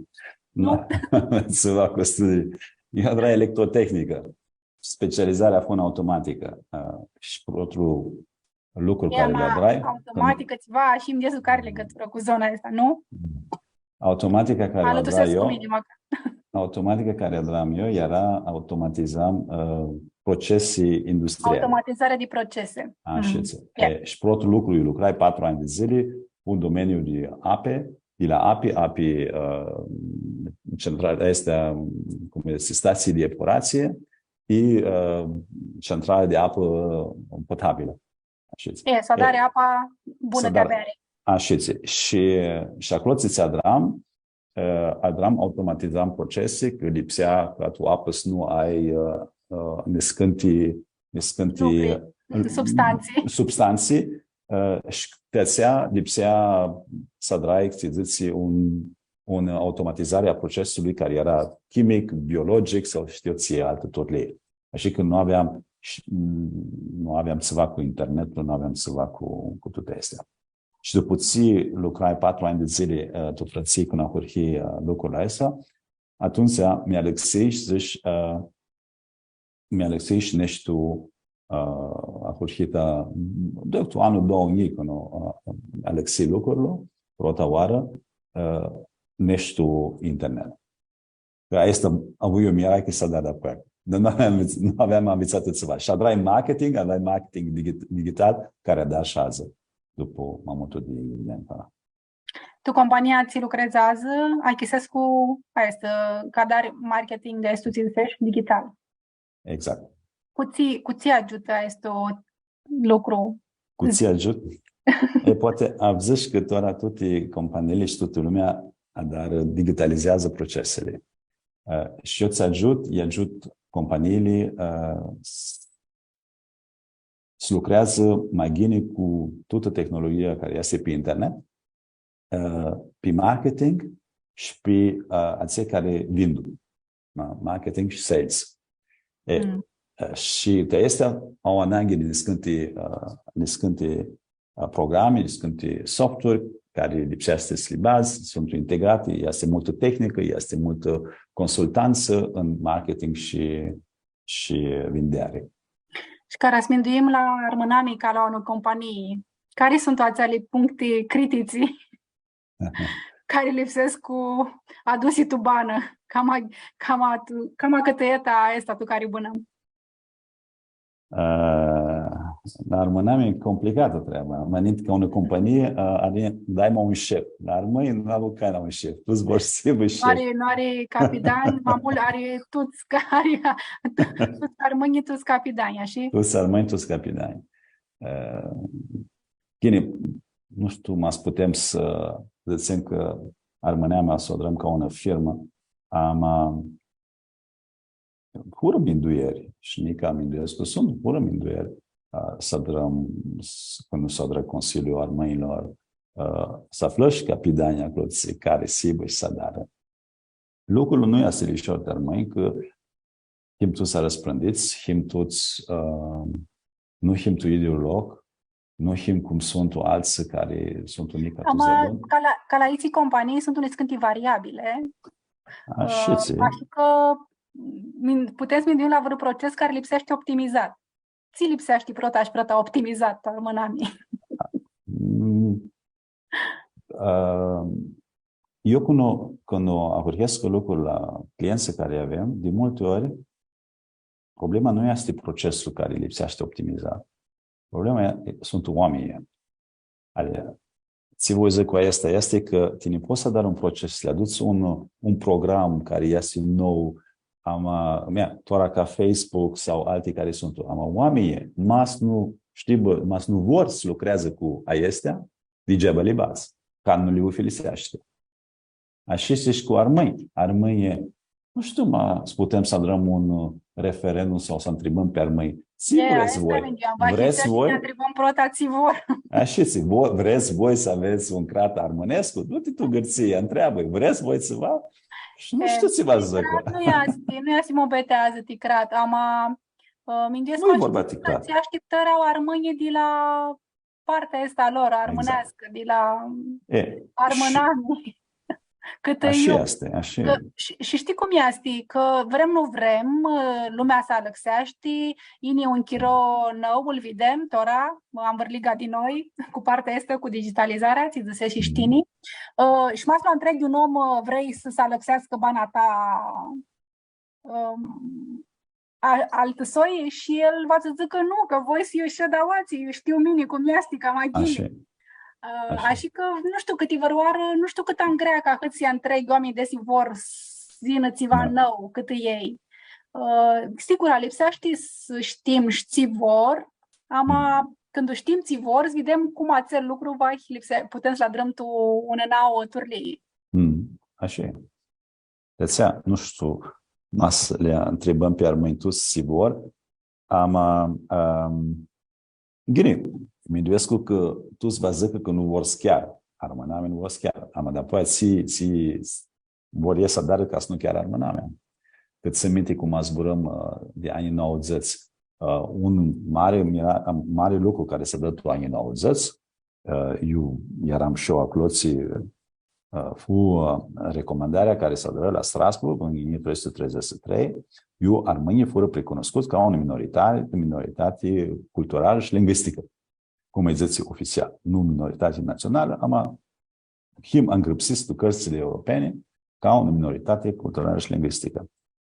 Nu? Nu. Tsi va cu studii. Eu adrai electrotehnicã. Specializarea fu în automatică. Ã, shi protlu lucru cari lu adrai, automatică, cãndu tsiva, shi minduescu cã ari ligãturã cu zona aestã, nu? Automatica cari lu adrai eu, automatica cari adram eu eara, automatizam, ã, procese industriale. Automatizare di procese. Ashitsi. E, shi protlu lucru, eu lucrai patru anj di dzãli tu domeniul di ape, di la api, api, ã, centrala aestã, cum easti, stații de epurație, e, ã, centrale de apă potabilă. Ashitsi. E, s-adari apa bunã di beari. Ashitsi. Shi, shi aclo tsi adram, ã, adram, automatizam procese, cã lipsea ca tu apã s-nu ai, ã, ã, niscãnti, niscãnti, lucri, ã, substantsi. Substantsi, ã, shi ti atsea lipsea s-adrai, tsi dzãtsi, un, un automatizare a procesului cari eara chimic, biologic sau shtiu tsi altã turlii. Ashi cã nu aveam, sh-, nu aveam tsiva cu internetul, nu aveam tsiva cu, cu tuti aesti. Shi dupã tsi lucrai patru anj di dzãli, ã, tu Frãntsii, cãndu ahurhi, ã, lucrul aestu, atumtsea mi alãxii shi dzãsh, ã, mi alãxii shi neshu, ã, ahurhita, di tu anlu doauã njilji, cãndu, ã, alãxii lucrurli, prota oarã, ã, neshu internet. Cã aestã avui eu mirachi s-adar dapoaia. Dar nu aveam anvits-, nu aveam anvitsatã tsiva. Shi adrai marketing, adrai marketing digit-, digital, cari adar shi adzã, dupã ma multu di njilji. Tu compania tsi lucredz adzã, achicãsescu, aestã, cã adari marketing, aestu tsi dzãsesh, digital. Exact. Cu tsi, cu tsi agiutã aestu lucru? Cu tsi agiutã? E, poati avdzãsh cã tora tuti companiili shi tutã lumea adarã, digitalizeadzã procesili. Ã, shi eu tsi agiut, lji agiut companiili, ã, s-, s-lucreadzã ma ghini cu tutã tehnologia cari easti pi internet, ã, pi marketing shi pi, ã, atselj cari vindu, ma-, marketing shi sales. E, ã, shi ti aestã au ananghi di niscãnti, ã, niscãnti, ã, programi, niscãnti software cari lipseashti s-li badz, suntu integrati, easti multã tehnicã, easti multã consultantsã tu marketing shi, shi vindeari. Shi cara s-minduim la armãnami ca la unã companii, cari suntu atseali puncti crititsi cari lipsescu adusi tu banã, cama, cama tu, cama cãtã eta aestã tu cari bãnãm? Ã, la armãnami e complicatã treaba. Ma ninti ca unã companii, ã, ari, daima un shef. La armãnj nu avu canã un shef. Tuts vor s-aibã shef. Nu ari, nu ari capidanj, ma multu ari tuts, ari, tuts armãnjlji, tuts capidanj, ashi? Tuts armãnj, tuts capidanj. Ã, ghini, nu shtiu, ma s-putem s-dzãtsem cã armãnami s-u adrãm ca unã firmã, ama furã mindueri, shi nica minduescu, suntu, furã mindueri, ã, s-adrãm, s-, cãndu s-adrã Consiliul Armãnjlor, ã, s-aflã shi ca pidanja aclo, tsi cari s-hibã shi s-adarã. Lucrul nu easti lishor ti armãnj, cã him tuts arãspãndits, him tuts, ã, nu him tu idyiul loc, nu him cum suntu altsã cari suntu nica tu Ama, dzãlon. Ca la, ca la itsi companii suntu niscãnti variabili. Ashitsi. Ã, ashi cã, min-, putem s-minduim la vãrã proces cari lipseashti optimizat. Tsi lipseashti prota shi prota optimizat, armãnami? Mm, ã, eu cãndu, cãndu ahurhescu lucrul la clientsã cari avem, di multi ori, problema nu easti procesul cari lipseashti optimizat. Problema e, suntu oaminjlji. Adicã, tsi voi s-dzãc cu aestã, easti cã tini pots s-adari un proces, s-lã aduts un, un program cari easti nou, ama, mea, tora ca Facebook sau alti cari suntu. Ama oaminjlji, ma s-nu shtii, bã, ma s-nu vor s-lucreadzã cu aestea, digeaba li badz, cã nu li ufiliseashti. Ashi easti shi cu armãnj. Armãnjlji, nu shtiu, ma s-putem s-adrãm un, ã, referendum sau s-ntribãm pi armãnj. Tsi vrets voi? Vrets voi? Ntribãm prota tsi vor. Ashitsi, vo-, vrets voi s-avets un crat armãnescu? Du-ti tu Gãrtsii, ntreabã-lj, vrets voi tsiva? Shi nu shtiu tsi va s-dzãcã. Crat nu easti, nu easti muabetea adzã ti crat, ama, ã, minduescu. Nu-i vorba ti crat. Tsi ashtiptãri au armãnjlji di la partea aestã a lor, armãneascã, di la armãnami. Cãtã ashi easti, ashi. Cã, shi, shi shtii cum easti, cã vrem, nu vrem, lumea s-alãxeashti, yini un chiro nãu, lu videm, tora, anvãrliga di noi, cu partea aestã, cu digitalizarea, tsi dzãseshi shi tini. Ã, shi ma s-lu ntreghi un om, ã, vrei s-alãxeascã bana ta, ãm, a-, altã soi shi el va s-dzãcã, nu, cã voi s-iu shed aoatsi, iu shtiu mini cum easti, cama ghini. Ashi. Ã, ashi. Ashi cã, nu shtiu, cãti vãrãoarã, nu shtiu cãt angreacã, cãt s-lji ntreghi oaminjlji desi vor s-yinã tsiva nãu cãtã elj. Ã, sigura, lipseashti s-shtim shi tsi vor, ama cãndu shtim tsi vor, s-videm cum atsel lucru va lipse-, putem s-lu adrãm tu unã nauã turlii. Mm, ashi e. Di atsea, nu shtiu, ma s-li ntribãm pi armãnj tuts tsi vor, ama, ãm, ghini, minduescu cã tuts va dzãcã cã nu vor s-chearã, armãnami nu vor s-chearã, ama dapoaia tsi, tsi vor elj s-adarã ca s-nu chearã armãnami. Cãt tsãn minti cum zburãm, ã, di anjlji nauãdzãts, ã, un mari mira-, mari lucru cari s-adrã tu anjlji nauãdzãts, ã, eu eram shi eu aclo, tsi, ã, fu, ã, recomandarea cari s-adrã la Strasbourg tu njilji trei suti treidzãts shi trei, iu armãnjlji furã pricunuscuts ca unã minoritati, minoritati culturalã shi lingvisticã, cum lji dzãtsi oficial, nu minoritati natsionalã, ama him angrãpsits tu cãrtsãli europeni ca unã minoritati culturalã shi lingvisticã.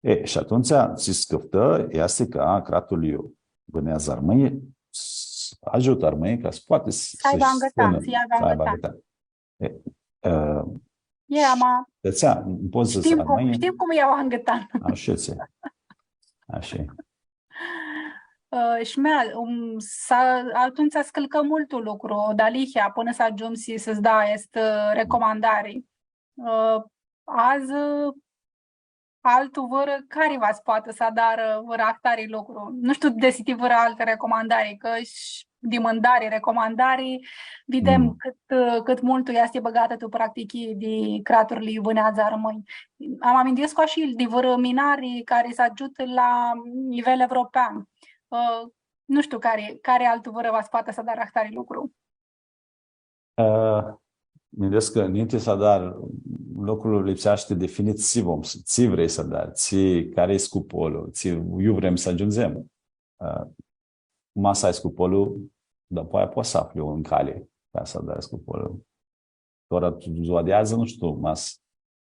E, shi atumtsea, tsi s-cãftã, easti ca craturli iu bãneadzã armãnjlji, s-, agiutã armãnjlji ca s-poatã s-, s-aibã angãtan, s-aibã angãtan. E, ã, e, ama, di atsea, nu pots s-dzãts cum, armãnjlji, shtim cum ljau angãtan. Ashi tsi. Ashi. Ã, shi mea, um, s-a-, atumtsea s-cãlcã multu lucru, dealihea, pãnã s-agiumsi s-, s-da aestã, ã, recomandari. Ã, adzã, altu vãrã, cari va s-poatã s-adarã vãrã ahtari lucru? Nu shtiu desi ti vãrã altã recomandari, cã shi di mãndari, recomandari, videm cãt, cãt multu easti bãgatã tu practichi di craturli iu bãneadzã armãnj. Ama minduescu ashi di vãrã minari cari s-agiutã la nivel evropean. Ã, nu shtiu cari, cari altu vãrã va s-poatã s-adarã ahtari lucru. Ã, minduescu cã ninti s-adari lucrul lipseashti definit tsi vom s-, tsi vrei s-adari, tsi, cari e scupolu, tsi, iu vrem s-agiundzem. Ã, ma s-ai scupolu, dapoaia pots s-afli un cali ca s-adari scupolu. Tora tu dzua di adzã, nu shtiu, ma s-,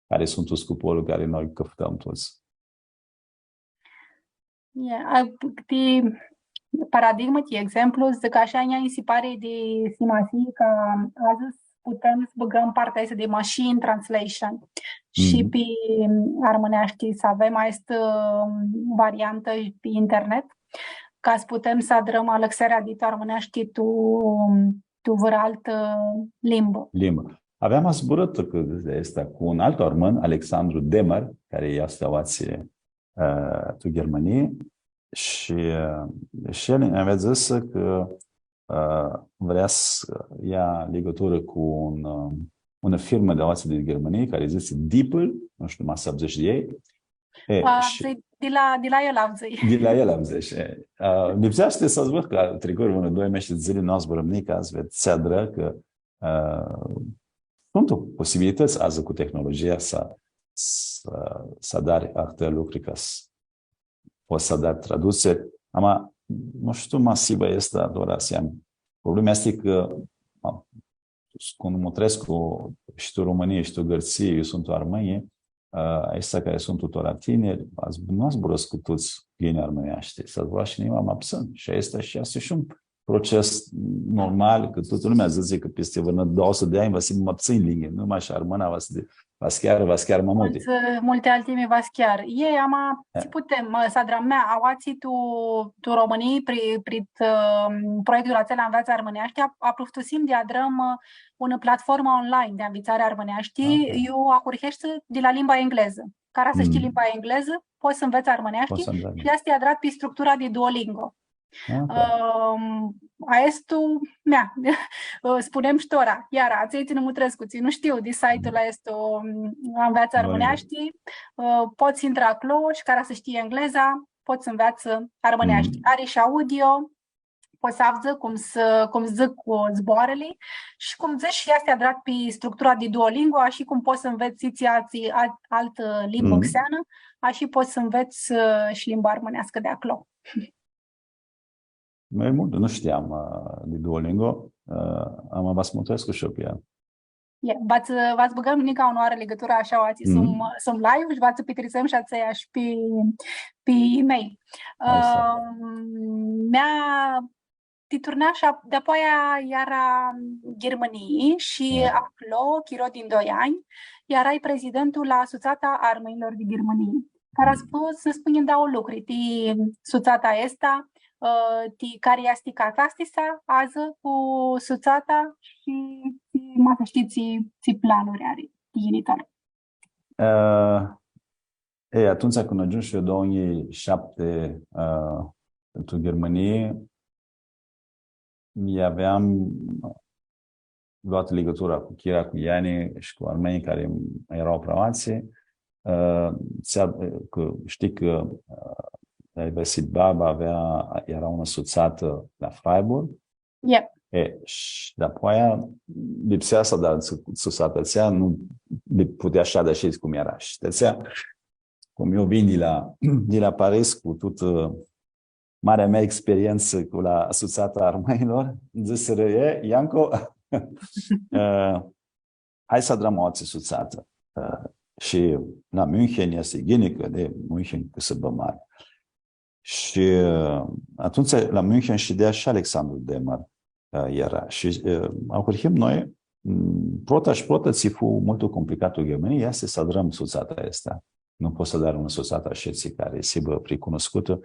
cari suntu scupolu cari noi cãftãm tuts. E, a, ti paradigmã, ti exemplu, dzãc ashi, nj-si pari di simasii ca adzã s-putem s-bãgãm partea aestã di machine translation shi pi armãneashti, s-avem aestã, ãm, variantã pi internet, ca s-putem s-adrãm alãxearea di tu armãneashti tu, tu vãrã altã limbã. Limbã. Aveam zburãtã cã di aestã cu un altu armãn, Alexandru Demăr, cari easti aoatsi, ã, tu Ghirmãnii, shi, ã, shi el nj-avea dzãsã cã ã, vrea s-ia ligãturã cu un, ã, unã firmã di aoatsi di Ghirmãnii, cari dzãtsi Diepl, nu shtiu, ma s-avdzãsh di elj. E, a, shi di la, di la elj avdzãi. Di la elj avdzãi, e. Ã, lipseashti s-dzãc cã tricurã unã, doi mesh di dzãli, nu zburãm nica, s-ved tsi adrã, cã, ã, suntu posibilitãts adzã cu tehnologia s-, s-, s-adari ahtãri lucri ca s-, pots s-adari traduceri. Ama, nu shtiu, ma s-hibã aestã, doar s-am. Problema easti cã, ma, cum mutrescu shi tu Romãnii, shi tu Gãrtsii, iu suntu armãnj, ã, aeshti cari suntu tora tiniri, a zb-, nu zburãscu tuts ghini armãneashti, s-zburã shi limba ma ptsãn. Shi aestã shi easti shi un proces normal, cã tutã lumea dzãtsi cã pisti vãrnã doauã suti di anj va s-hibã ma ptsãnj limbi, nu mash armãna, va s-, va s-chearã, va s-chearã ma multi. Multi, multi alti limbi va s-chearã. E, ama, e, tsi putem, ã, s-adrãm, mea, aoatsi tu, tu Romãnii, pri-, prit, ã, proiectul atsel Anveatsã Armãneashti, ap-, apruftusim di adrãm, ã, unã platformã online di anvitsari armãneashti, ok, iu ahurheshti di la limba englezã. Cara s-shtii, mm, limba englezã, pots s-anvets armãneashti. Pots s-anvets. Shi easti adrat pi structura di Duolingo. Ok. Ãm, aestu, mea, spunem shi tora, iara, atselj tsi nã mutrescu, tsi nu shtiu di site-ul aestu, ãm, Anveatsã Armãneashti, ã, pots s-intrã aclo shi cara s-shtii engleza, pots s-anvets armãneashti. Mm. Ari shi audio, pots s-avdzã cum s-, cum dzãc cu zboarãli shi cum dzãts shi easti adrat pi structura di Duolingo, ashi cum pots s-anvets itsi, al-, altã limbã, mm, xeanã, ashi pots s-anvets, ã, shi limba armãneascã di aclo. Ma multu, nu shtiam, ã, di Duolingo, ã, ama va s-mutrescu shi eu pi ea. Ie, va s-, va s-bãgãm nica unãoarã ligãtura, ashã, aoatsi, mhm, sum, sum live shi va s-pitritsem shi atsea shi pi, pi email. Aestã. Ãm, mea, ti turnash ap-, dapoaia iara Ghirmãnii shi, ie, aclo, chiro di doi anj, earai prezidentul la Sutsata a Armãnjlor di Ghirmãnii. Cara, mm, s-po-, s-spunj dauã lucri, ti sutsata aestã, ã, ti cari easti catastisea adzã cu sutsata shi tsi, ma s-shtii, tsi, tsi planuri ari ti yinitor. Ã, e, atumtsea cãndu agiumshu eu, doauã njilji shapti, ã, tu Ghirmãnii, mi aveam luatã ligãtura cu Chira, cu Iani shi cu armãnjlji cari eara aproapi. Ã, tsi-, cã shtii cã, ã, Universität Baba avea, eara unã sutsatã la Freiburg. Yep. E, shi dapoaia lipsea s-adar su-, sutsata atsea, nu li putea s-shadã ashi cum eara. Shi di atsea, cum eu vin di la, di la Paris cu tutã, ã, marea mea experientsã cu la Sutsata a Armãnjlor, dzãsirã, „E, Iancu, ã, hai s-adrãm aoatsi sutsatã.” Ã, shi la München easti ghini, cã di München cãsãbã mari. Shi, ã, atumtsea la München shidea shi Alexandru Demăr, ã, eara. Shi, ã, ahurhim noi, m, prota shi prota, tsi fu multu complicat tu Ghirmãnii, easti s-adrãm sutsata aestã. Nu pots s-adari unã sutsatã ashitsi cari s-hibã pricunuscutã,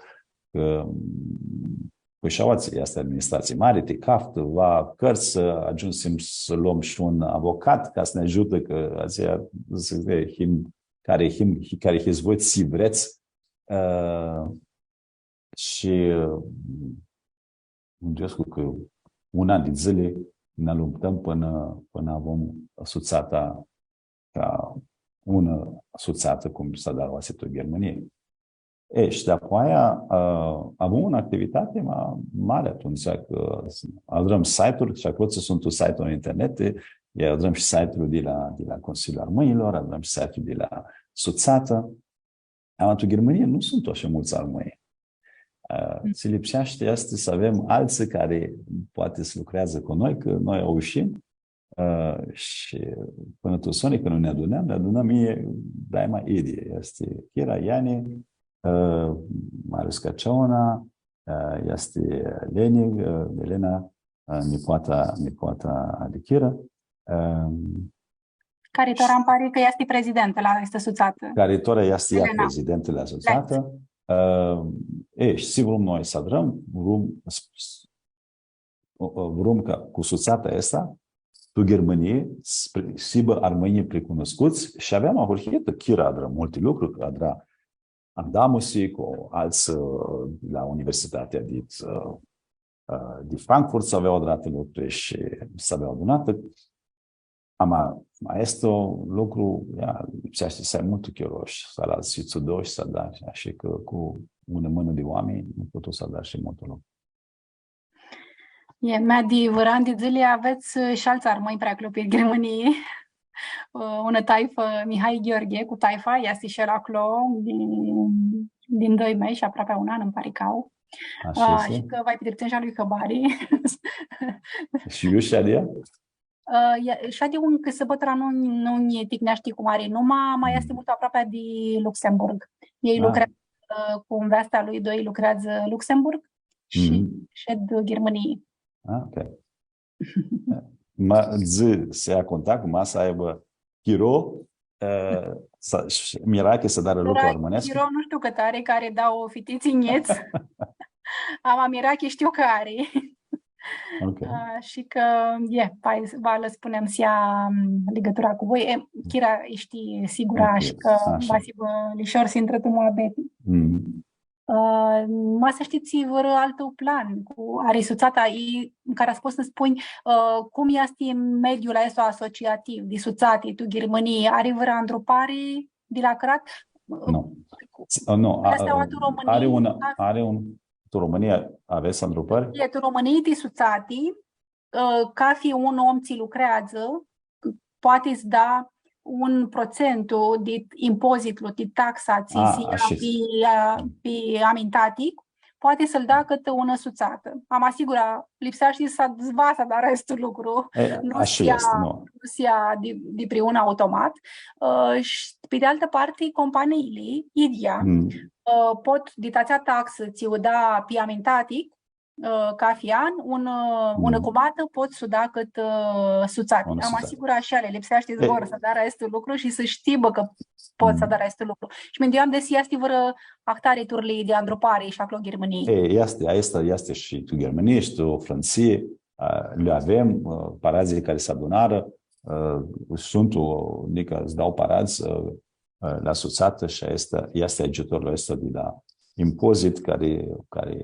cã, mm, pãi shi aoatsi easti administratsii mari, ti caftã, va cãrtsã, agiumsim s-lom shi un avocat ca s-nã agiutã, cã atsea, dzãc, e, him, cari him, cari hits voi, tsi vrets, ã, shi, ã, minduescu cã un an di dzãli nã luptãm pãnã, pãnã avum sutsata ca unã sutsatã, cum s-adari aoatsi tu Ghirmãnii. E, shi dapoaia, ã, avum unã activitati ma mari atumtsea, cã adrãm site-uri, shi aclo tsi suntu site-uri tu internet, e, adrãm shi site-uri di la, di la Consiliul Armãnjlor, adrãm shi site-uri di la Sutsatã. Ama tu Ghirmãnii nu suntu ashi multsã armãnj. Ã, mm, tsi lipseashti easti s-avem altsã cari poati s-lucreadzã cu noi, cã noi aushim, ã, shi pãnã tu soni, cãndu nã adunãm, nã adunãm, e, daima idyi. Easti Chira, Iani, ã, Marius Caceauna, ã, easti Leni, ã, Elena, ã, nipoata, nipoata ali Chira. Ã, Cari tora nji pari cã easti prezidentã la aestã sutsatã. Cari tora easti ea, Elena, prezidentã la sutsatã. Ã, e, shi tsi vrum noi s-adrãm, vrum s-, s-, o, o, vrum ca cu sutsata aestã, tu Ghirmãnii, s-, pri-, s-hibã armãnjlji pricunuscuts, shi aveam ahurhitã, Chira adrã multi lucri, adrã andamusi cu altsã, ã, la universitatea dit, ã, ã, di Frankfurt s-avea adratã lucri shi s-avea adunatã. Ama, ma easti un lucru, ia, lipseashti s-ai multu chiro shi s-aladz shi tu doi shi s-adari, ashi cã cu unã mãnã di oaminj nu putu s-adari shi multu lucru. E, mea di vãrã an di dzãli avets, ã, shi altsã armãnj pri aclo, pi Ghirmãnii. Ã, unã taifã, Mihai Gheorghe, cu taifa, easti shi el aclo, di, di doi mei shi aproapi un an, nji pari cã au. Ashi easti. Ã, shi cã va-lj pitritsem shi a lui hãbari. Shi iu shadi ea? Ã, e, shadi un cãsãbã, tora nu, nu nji ticneashti cu mari numa, ma easti multu aproapi di Luxemburg. Elj lucreadzã, ã, cu nveasta lui, doi lucreadzã Luxemburg shi shed Ghirmãnii. Ah, ok. Ma dzã, s-lja contact, ma s-aibã chiro, ã, s-, sh-, mirachi s-adarã lucru armãnescu. Chiro nu shtiu cãt ari, cã ari dauã fititsi njits. Ama mirachi shtiu cã ari. Ok. Ã, shi cã, e, pai, va lã spunem s-lja, m, ligãtura cu voi. E, Kira shtii sigura shi cã va s-hibã lishor s-intrã tu muabeti. Ã, ma s-shtii tsi vãrã altu plan cu ari sutsata, i, cara s-pots s-nã spunj, ã, cum easti mediul aestu asociativ di sutsati tu Ghirmãnii, ari vãrã andrupari di la crat? Nu. Ã, nu, a, easti a, tu Romãnii, ari unã, ari un, tu Romãnii avets andrupãri? E, tu Romãnii ti sutsati, ã, cafi un om tsi lucreadzã, poati s-da un procentu di impozitlu, di taxa, tsi s-lja pi, ã, pi amintatic, poati s-lu da cãtã unã sutsatã. Ama, sigura, lipseashti s-, va s-adarã aestu lucru. E, nu ashi s-lja, easti, nu. Nu s-lja di, di pri un automat. Ã, shi, pi di altã parti, companiili, idyea, ã, pot, di atsea taxã, tsi u da pi amintatic, ã, cafi an, un, ã, unã cumatã pot s-u da cãtã, ã, sutsati. Ama sigura shi eali lipseashti s-vor s-adarã aestu lucru shi s-shtibã cã pot s-adarã aestu lucru. Shi minduiam desi easti vãrã ahtari turlii di andrupari shi aclo Ghirmãnii. E, easti, aestã easti shi tu Ghirmãnii shi tu Frãntsii, ã, li avem, ã, paradzlji cari s-adunarã, ã, suntu, ã, nica, s-dau paradz, ã, ã, la sutsatã shi aestã, easti agiutorlu aestu di la impozit cari, cari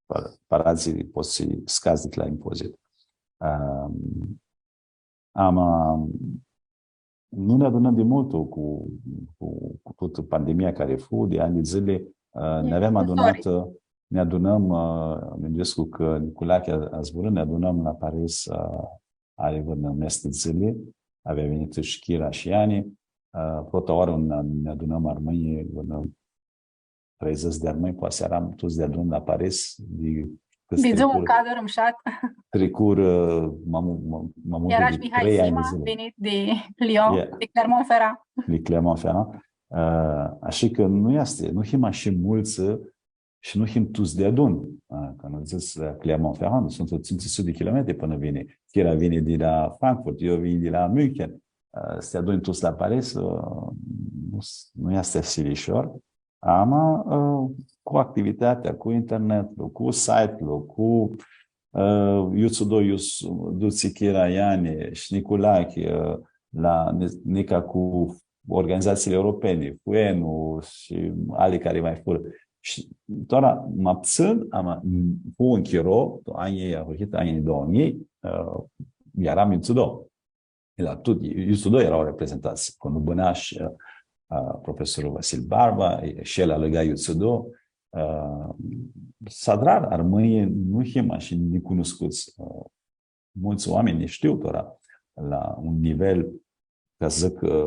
pa-, paradzlji pots s-scadz di la impozit. Ãm, ama, nu nã adunãm di multu cu, cu, cu tutã pandemia cari fu, di anj di dzãli, ã, nã aveam adunatã, ã, nã adunãm, ã, minduescu cã Niculachi a, a zburã, nã adunãm la Paris, ã, ari vãrnã mes di dzãli, avea vinitã shi Kira shi Iani, ã, prota oarã nã, nã adunãm armãnjlji, vãrnã treidzãts di armãnj, poati s-earam tuts deadun la Paris, di cãts tricurã, tricurã, ã, ma mu-, ma, ma multu di trei anj di dzãli. Eara shi Mihai Sima, vinit di Lyon, di Clermont-Ferrand. Di Clermont-Ferrand. Ã, ashi cã nu easti, nu him ashi multsã, shi nu him tuts deadun. Ã, cã nu dzãts, ã, Clermont-Ferrand, suntu tsintsi suti di kilometri pãnã vini. Kira vini di la Frankfurt, eu vin di la München. Ã, s-ti aduni tuts la Paris, ã, nu s-, nu easti ashi lishor. Ama, ã, cu activitatea, cu internetlu, cu site-lu, cu, ã, iutsido, iu s-dutsi Kira, Iani shi Niculachi, ã, la ni-, nica cu organizatsiili europeni, cu U N-ul shi ali cari ma furã. Shi tora ma ptsãn, ama, fu un chiro, tu anjlji, ahurhitã anjlji doauã njilji, ã, earam iutsido. La tut, iutsido eara reprezentats. Cãndu bãna shi, ã, profesorlu Vasil Barba, e, shi el alãga iutsido, ã, s-adrarã, armãnjlji nu him ashi nicunuscuts, ã, multsã oaminj nã shtiu tora la un nivel, ca s-dzãc, ã,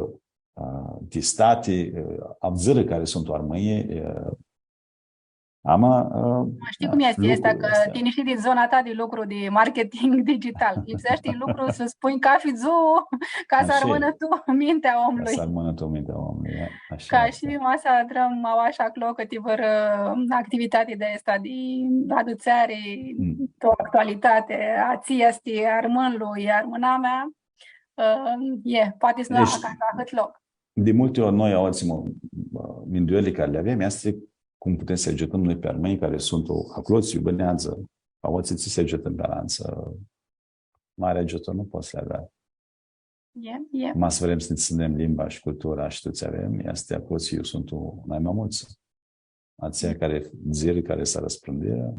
ã, di stati, ã, avdzãrã cari suntu armãnjlji, ã, ama, ã, shtii cum easti, easti cã tini shtii di zona ta di lucru di marketing digital. Lipseashti lucru s-spunj cafi dzuã, ca s-armãnã tu mintea omlui. Ca s-armãnã tu mintea omlui, e, ashi easti. Shi ma s-adrãm aoa shi aclo cãti vãrã activitati di aestã di adutseari, tu actualitati, a tsi easti armãnlu, e armãnamea, ã, e, poati s-nu acasã ahãt loc. Di multi ori noi aoatsi, mã, minduerli cari li avem, easti cum putem s-agiutãm noi pi armãnj cari suntu aclo, tsi bãneadzã, aoatsi tsi s-agiutãm pi alantsã, mari agiutor nu pots s-li adari. E, e. Ma s-vrem s-nã tsãnem limba shi cultura shi tut tsi avem, easti aclo tsi iu suntu nai ma multsã. Atselj cari dzãsirã, cari s-arãspãndirã.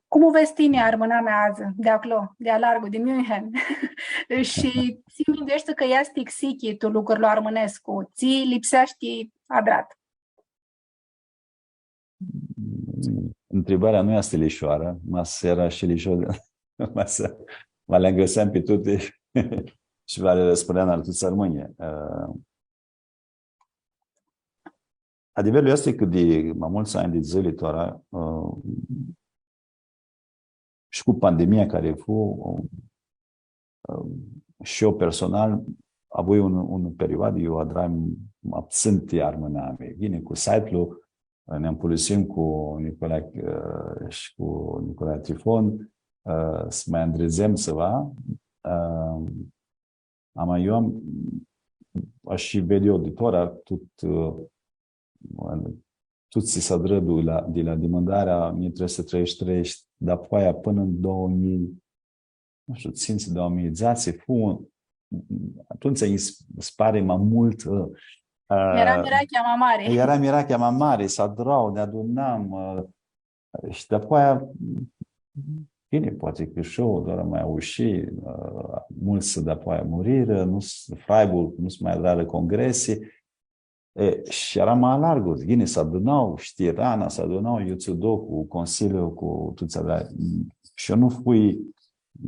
Cum u vedz tini armãnamea adzã, di aclo, di alargu, di München? Shi tsi mindueshti cã easti xichi tu lucrul armãnescu, tsi lipseashti adrat? Ntribarea nu easti lishoarã, ma s-eara shi lishor, ma s-, ma li angãseam pi tuti shi va li spuneam la tuts armãnjlji. Ã, adevãrlu easti cã di ma multsã anj di dzãli tora, ã, shi cu pandemia cari fu, ã, shi eu personal, avui un, un perioadã, eu adrai abtsãnti armãnami. Ghini, cu site-lu, ã, nã mpulãsim cu Nicolae, ã, shi cu Nicolae Trifon, ã, s-ma andridzem tsiva, ã, ama eu am, ashi ved eu di tora, tut, ã, tut tsi s-adrã di la, di la dimãndarea o njilji trei suti treidzãts shi trei, dapoaia pãnã tu doauã njilji, nu shtiu, tsintsi, doauã njilji dzatsi, fu un, atumtsea nji s-, s-pari ma multu, ã, ã, Eara mirachea ma mari. Eara mirachea ma mari, s-adra, nã adunam, ã, shi dapoaia, ghini, poati cã shi eu, doar ma aushi, ã, multsã dapoaia murirã, nu s-, Freiburg, nu s-ma adrarã congresi, E, shi eara ma largu, ghini, s-aduna shi Tirana, s-aduna iutsido cu Consiliul, cu tuts atsea. Shi eu nu fui,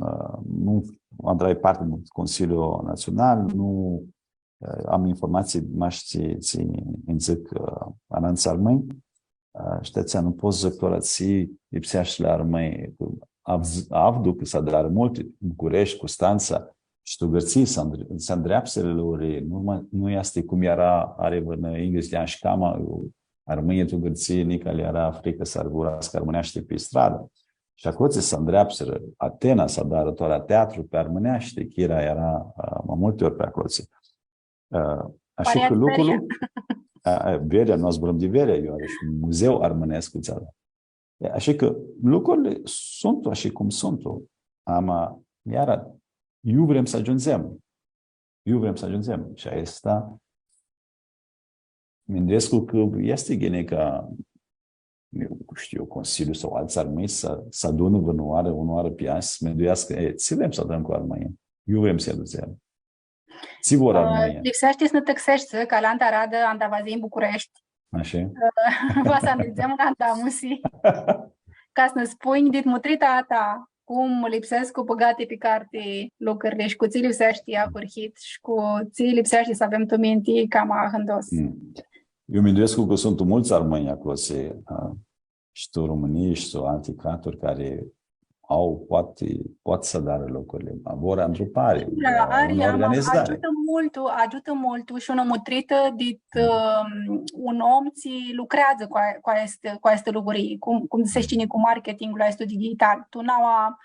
ã, nu adrai parti di Consiliul Național, nu, ã, am informatsii mash tsi, tsi nji dzãc, ã, alantsã armãnj. Ã, shi ti atsea nu pot s-dzãc tora tsi lipseashti la armãnj, cã avdu cã s-adarã multi, Bucureshti, Custantsa, shi tu Gãrtsii s-andre-, s-andreapsirã lucrurli, nu ma, nu easti cum eara, ari vãrnã yinghits di anj shi cama, armãnjlji tu Gãrtsii, nica lã eara fricã s-zburascã armãneashti pi stradã. Shi aclotsi s-andreapsirã, Atena s-adarã tora teatru pi armãneashti, Chira eara, ã, ma multi ori pi aclotsi. Ã, ashi cã lucrul, Veria. A, a, Veria, noi zburãm di Veria, iu ari shi un muzeu armãnescu, tsi ari. E, ashi cã lucrurli suntu ashi cum suntu, ama, iara, iu vrem s-agiundzem. Iu vrem s-agiundzem. Shi aestã, minduescu cã easti ghini ca, eu shtiu, Consiliul sau altsã armãnj s-, s-adunã vãrnãoarã, unãoarã pi an, s-minduiascã, e, tsi vrem s-adrãm cu armãnjlji? Iu vrem s-lji adutsem? Tsi vor armãnjlji? Lipseashti s-nã tãxeshti, cã alantã aradã, anda va s-hii tu Bucureshti, ashi, va s-andridzem unã andamusi, ca s-nã spunj, dit mutrita a ta, cum lipsescu bãgati pi carti lucrurli shi cu tsi lipseashti ahurhit shi cu tsi lipseashti s-avem tu minti cama ahãndos. Mm. Eu minduescu cã suntu multsã armãnj aclo, tsi, a, shi tu Romãnii shi tu alti craturi cari au, poati, poati s-adarã lucrurli, ma vor andrupari, da, ã, ari, unã organizari. Agiutã multu, agiutã multu shi unã mutritã dit, ãm, un om tsi lucreadzã cu a-, cu aesti, cu aesti lucruri, cum, cum s-shtii, cu marketingul aestu digital, tu naua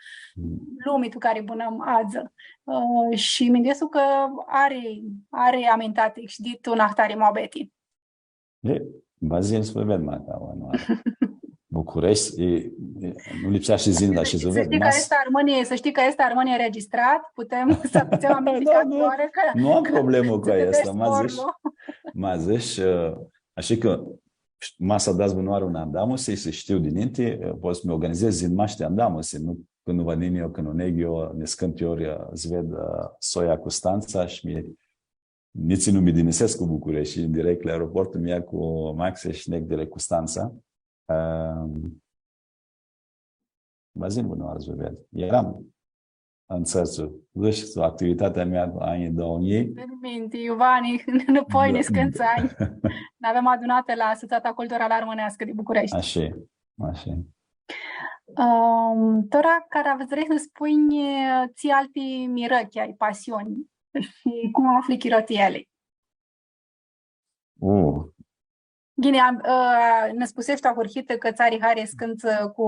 lumi tu cari bãnãm adzã. Ã, shi minduescu cã ari, ari amintatic shi dit unã ahtari muabeti. E, va s-yin s-vã ved ma ca unã oarã. Bucureshti, e, e, nu lipseashti s-yin, dar shi s-vã ved. S-shtii cã easti armãn, s-shtii cã easti armãn înregistrat, putem s-adutsem aminti ca oarã cã... Nu, nu am problemã cu aestã, ma dzãsh, ma dzãsh, ã, ashi cã, ma s-adats vãrnãoarã unã andamusi, s-shtiu dininti, ã, pot s-mi organizez, s-yin mash ti andamusi, nu, cãndu va yin eu, cãndu negu eu, niscãnti ori, ã, s-ved, ã, soia Custantsa shi mi Nitsi nu mi dinisescu Bucureshti, direct la aeroportul mi ia cu maxi shi neg direct Custantsa. Ãm, va s-yin vãrnãoarã s-vã ved. Eram tu Sãrtsu, dzãsh, activitatea mea, anjlji doauã njilji. Ãn minti, Iuvani, nãpoi niscãntsã anj. N-avem adunatã la Sutsata Culturalã Armãneascã di Bucureshti. Ashi, ashi. Ãm, tora, cara va s-vrei s-nã spunj, tsi alti mirãchi ai, pasiuni? Shi cum afli chiro ti eali? U. Ghini, am, ã, nã spuseshi tu ahurhitã cã tsã ari hari s-cãntsã cu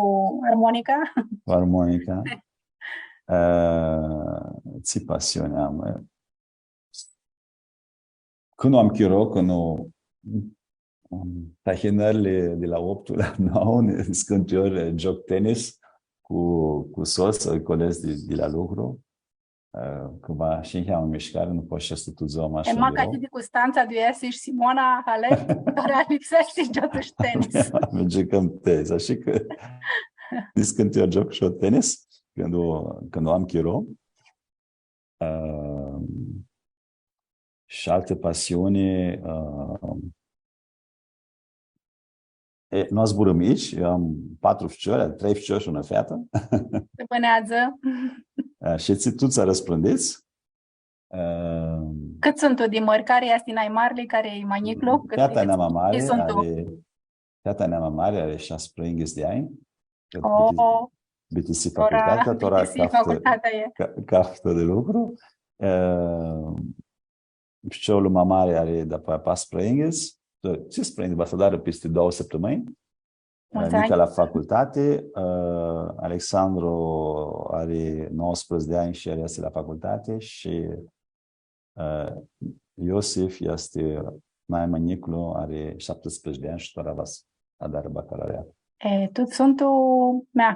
armonica. Cu armonica. Ã, tsi pasiuni am, ã? Cãndu am chiro, cãndu, ãm, tahinãrli di la optu la nauã, niscãnti ori, ã, gioc tenis cu, cu sots, ã, coledz di, di la lucru. Ã, cã va shi niheamã mishcari, nu pots s-shedz tutã dzua mash la birou. E, maca ti di Custantsa, di iu easti shi Simona Halep, tora lipseashti s-gioatsã shi tenis. Nã giucãm tenis, ashi cã Niscãnti io gioc shi eu tenis, cãndu, cãndu am chiro. Ã, shi altã pasiuni, ã, e, nu zburãm aici, eu am patru ficiori, trei ficiori shi unã featã. Tsi bãneadzã. Ã, shi tsi, tuts arãspãndits. Ã, cãt suntu di mãri? Cari easti nai marli, cari e ma njiclu? Cãt, feata nea ma mari suntu? Ari, feata nea ma mari ari shasi prãyinghits di anj. Cã o, bitisi, bitisi tora facultatea, tora bitisi caftã, facultatea, e. Ca-, caftã di lucru. Ã, ficiorlu ma mari ari dapoaia patru prãyinghits, tsi prãyinghits, va s-adarã pisti doauã sãptãmãnj. Multsã anj. Nica la facultati, ã, Alexandru ari nauãsprãdzatsi di anj shi el easti la facultati shi, ã, Iosif easti nai ma njiclu, ari shaptisprãdzatsi di anj shi tora va s-adarã bacalaureat. E, tuts suntu, mea,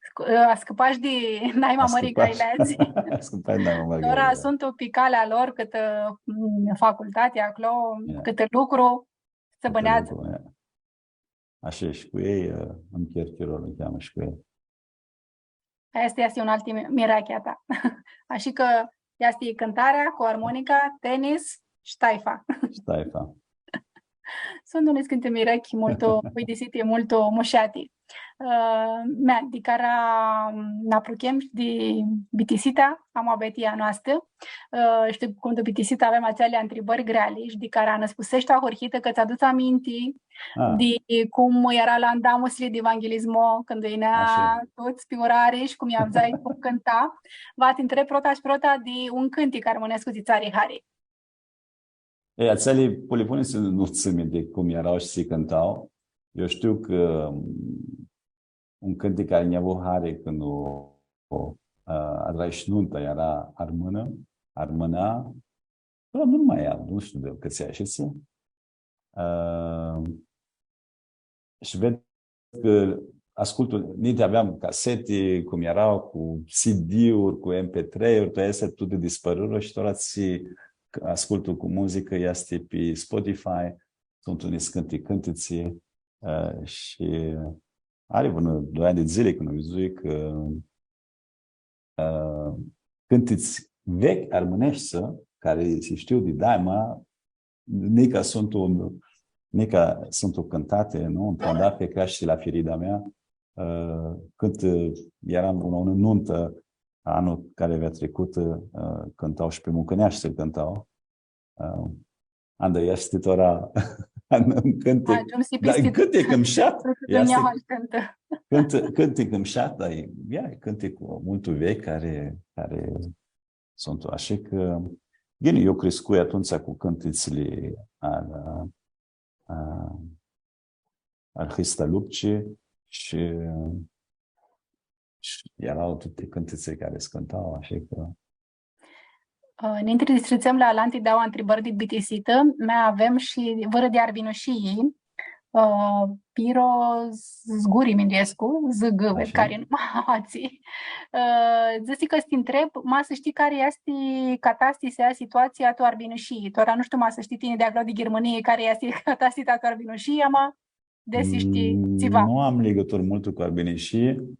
sc-, ã, ascãpash di nai ma mãri graileadz. Ascãpash di nai ma mãri graileadz. Tora suntu pi calea lor cãtã, ã, facultati aclo, ia, cãtã lucru, s-bãneadzã. Cãtã lucru, ia. Ashi, shi cu elj, ã, ãnj cher chirolu, ãnj cheamã shi cu elj. Aestã easti, easti un altu mi-, mirachi a ta. Ashi cã easti cãntarea cu armonica, tenis shi taifa. Shi taifa. Suntu niscãnti mirachi multu uidisiti, multu mushati. Ã, mea, di cara, ãm, nã apruchem di bitisita a muabetii a noastã. Ã, shtiu cum tu bitisita avem atseali ntribãri greali shi di cara nã spuseshti ahurhitã cã tsã adutsi aminti, a, di cum eara la andamusli di Evanghelismo, cãndu yinea, ashi, tuts pi urari shi cum lj-avdzai cum cãnta. Va ti ntreb prota shi prota di un cãntic armãnescu tsi tsã ari hari. E, atseali pulipuni s-, nu tsãn minti cum eara shi tsi cãnta. Eu shtiu cã, mm, un cãntic cari nj-avu hari cãndu, ã, adrai shi numta, eara Armãnã, Armãna, tora nu ma e, nu shtiu di cãtse, ashitsi. Ã, shi ved cã ascultu, ninti aveam caseti, cum eara, cu C D-uri, cu M P trei-uri, tu aesti tuti dispãrurã shi tora tsi ascultu cu muzicã easti pi Spotify, suntu niscãnti cãntitsi, ã, shi ari vãrã doi anj di dzãli cãndu vidzui cã ã, cãntitsi veclji armãneshti, cari si shtiu di daima, nica suntu, nica suntu cãntati, nu? Ntr-andafi creashti la firida mea, ã, cãndu earam la unã numtã, anlu cari avea tricutã, ã, cãnta shi pi mucãneashti cãnta. Ã, anda easti tora un cãntic, agiumsi, da, pisti cãntic mushat, pisti easti, dunjaua cãntã. Cãntic, cãntic mushat, da, e, e cãntic multu veclji cari, cari suntu, ashi cã, ghini, eu criscui atumtsea cu cãntitsli al, ã, al Hrista Lupci shi, shi eara tuti cãntitsi cari s-cãnta, ashi cã. Ã, ninti di s-tritsem la alanti dauã ntribãri di bitisitã, ma avem shi vãrã di Arbinushii, ã, Piro Zguri, minduescu, Zgâ, ashi, cari nu ma aoatsi. Ã, dzãsi cã s-ti ntreb, ma s-shtii cari easti catastisea, situatsia tu Arbinushii. Tora nu shtiu, ma s-shtii tini di aclo di Ghirmãnii, cari easti catastisea tu Arbinushii, ama desi shtii tsiva. Mm, nu am ligãturi multu cu Arbinushii.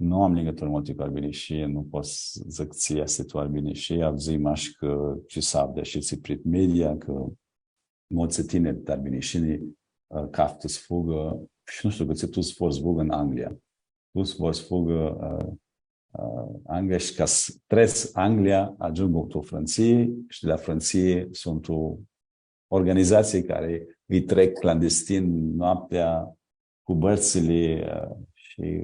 Nu am ligãturi multu cu Arbinushii, nu pot s-dzãc tsi easti tu Arbinushii, avdzãi mash cã tsi s-avdi shi tsi prit media, cã multsã tiniri di Arbinushii, ã, caftã s-fugã, shi nu shtiu, cã tsi tuts vor s-fugã tu Anglia. Tuts vor s-fugã, ã, ã, Anglia shi ca s-, trets Anglia, agiungu tu Frãntsii, shi di la Frãntsii suntu organizatsii cari lji trec clandestin noaptea cu bãrtsãli, ã, shi,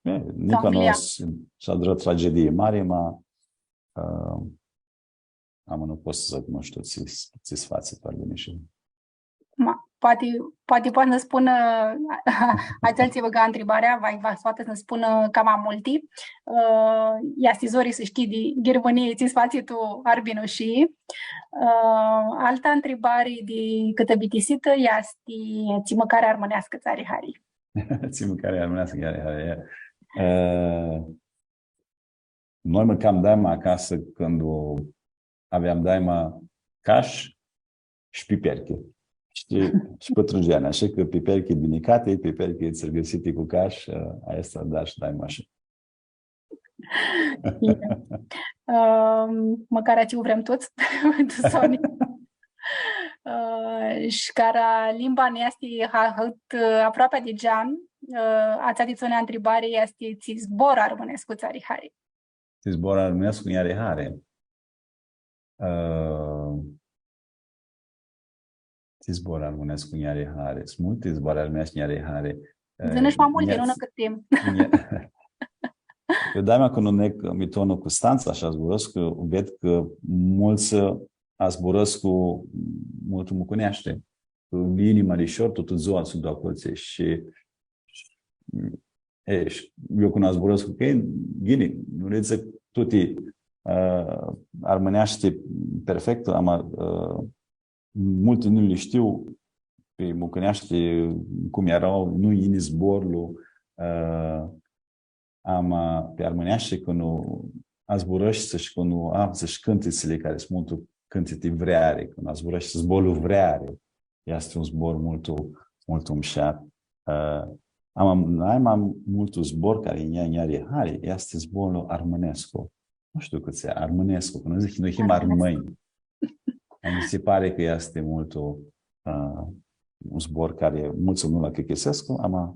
e, nica nu s-, s-adrã tragedii mari, ma, ã, ama nu pot s-dzãc, nu shtiu, tsi, tsi s-fatsi tu Arbinushii. Ma, poati, poati poati s-nã spunã, atsel tsi bãga ntribarea, va, va s-poatã s-nã spunã cama multi. Ã, easti zori s-shtii di Ghirmãnii tsi s-fatsi tu Arbinushii. Ã, alta ntribari di cãtã bitisitã easti, tsi mãcari armãneascã tsã ari hari? Tsi mãcari armãneascã tsã ari hari, e. Ã, noi mãcam daima acasã cãndu aveam daima cash shi piperchi. Shi, shi pãtrungeanea, ashi cã piperchi binicati, piperchi tsãrgãsiti cu cash, ã, aestã da shi daima ashi. Mãcarea tsi u vrem tuts, tu soni. Ã, shi cara limba nã easti ha-, ahãt, ã, aproapea di gean, ã, atsea di tsi nã ntribari easti tsi zbor armãnescu tsã ari hari. Tsi zbor armãnescu nj-ari hari. Ã, tsi zbor armãnescu nj-ari hari. Suntu multi zboarã armãnescu nj-ari hari. Ã, dzã-nã shi ma multi, nj-, nu nã cãtim. Nj-, eu daima cãndu neg, mi tornu Custantsa shi zburãscu, ved cã multsã zburãscu multu mucãneashti. Cu inima lishor, tutã dzua suntu aclotsi shi, e, shi eu cãndu zburãscu cu elj, ghini, nu lã dzãc tuti, ã, armãneashti perfect, ama, ã, multi nu li shtiu, pi mucãneashti cum eara, nu-lj yini zborlu, ã, ama pi armãneashti, cãndu zburãshti shi cãndu avdzã shi cãntitsili cari suntu multu cãntitsi di vreari, cãndu zburãshti zborlu vreari, easti un zbor multu, multu mushat. Ã, ama, nai ma multu zbor cari nj-, nj-ari hari, easti zborlu armãnescu. Nu shtiu cãtse, armãnescu, cã noi dzãc, noi him armãnj. Armãnescu. Nji si pari cã easti multu, ã, un zbor cari multsã nu-l achicãsescu, ama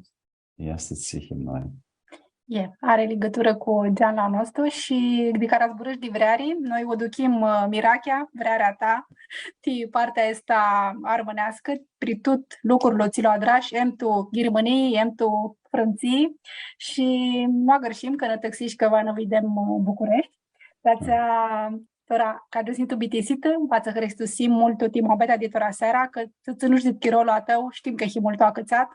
easti tsi him noi. E, ari ligãturã cu geanlu a nostru shi di cara zburãsh di vreari, noi u duchim, ã, mirachea, vrearea ta, ti partea aestã armãneascã, pri tut lucrul tsi lu adrash, em tu Ghirmãnii, em tu Frãntsii, shi nu agãrshim cã nã tãxish cã va nã videm, ã, Bucureshti. Di atsea, tora, ca agiumsim tu bitisitã, va tsã hãristusim multu ti muabetea di tora seara, cã tsi, tsi nu shtiu di chirolu a tãu, shtim cã hii multu acãtsat,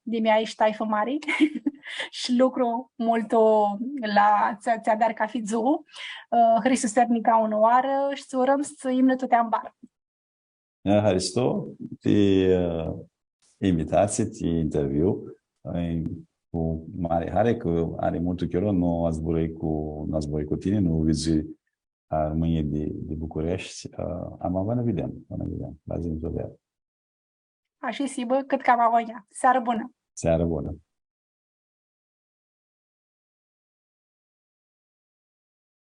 di mi ai shi taifã mari, shi lucru multu la tsi, tsi adari cafi dzuã. Ã, hãristusim nica unã oarã shi tsã urãm s-imnã tuti ambar. Ã, haristo ti, ã, invitatsii, ti interviu. Ã, cu mari hari, cã ari multu chiro, nu zburãi cu, nu zburãi cu tini, nu vidzui armãnjlji di, di Bucureshti, ã, ama va nã videm, va nã videm. Va dzãtsem. Ashi s-hibã, cãt cama agonja. Searã bunã! Searã bunã!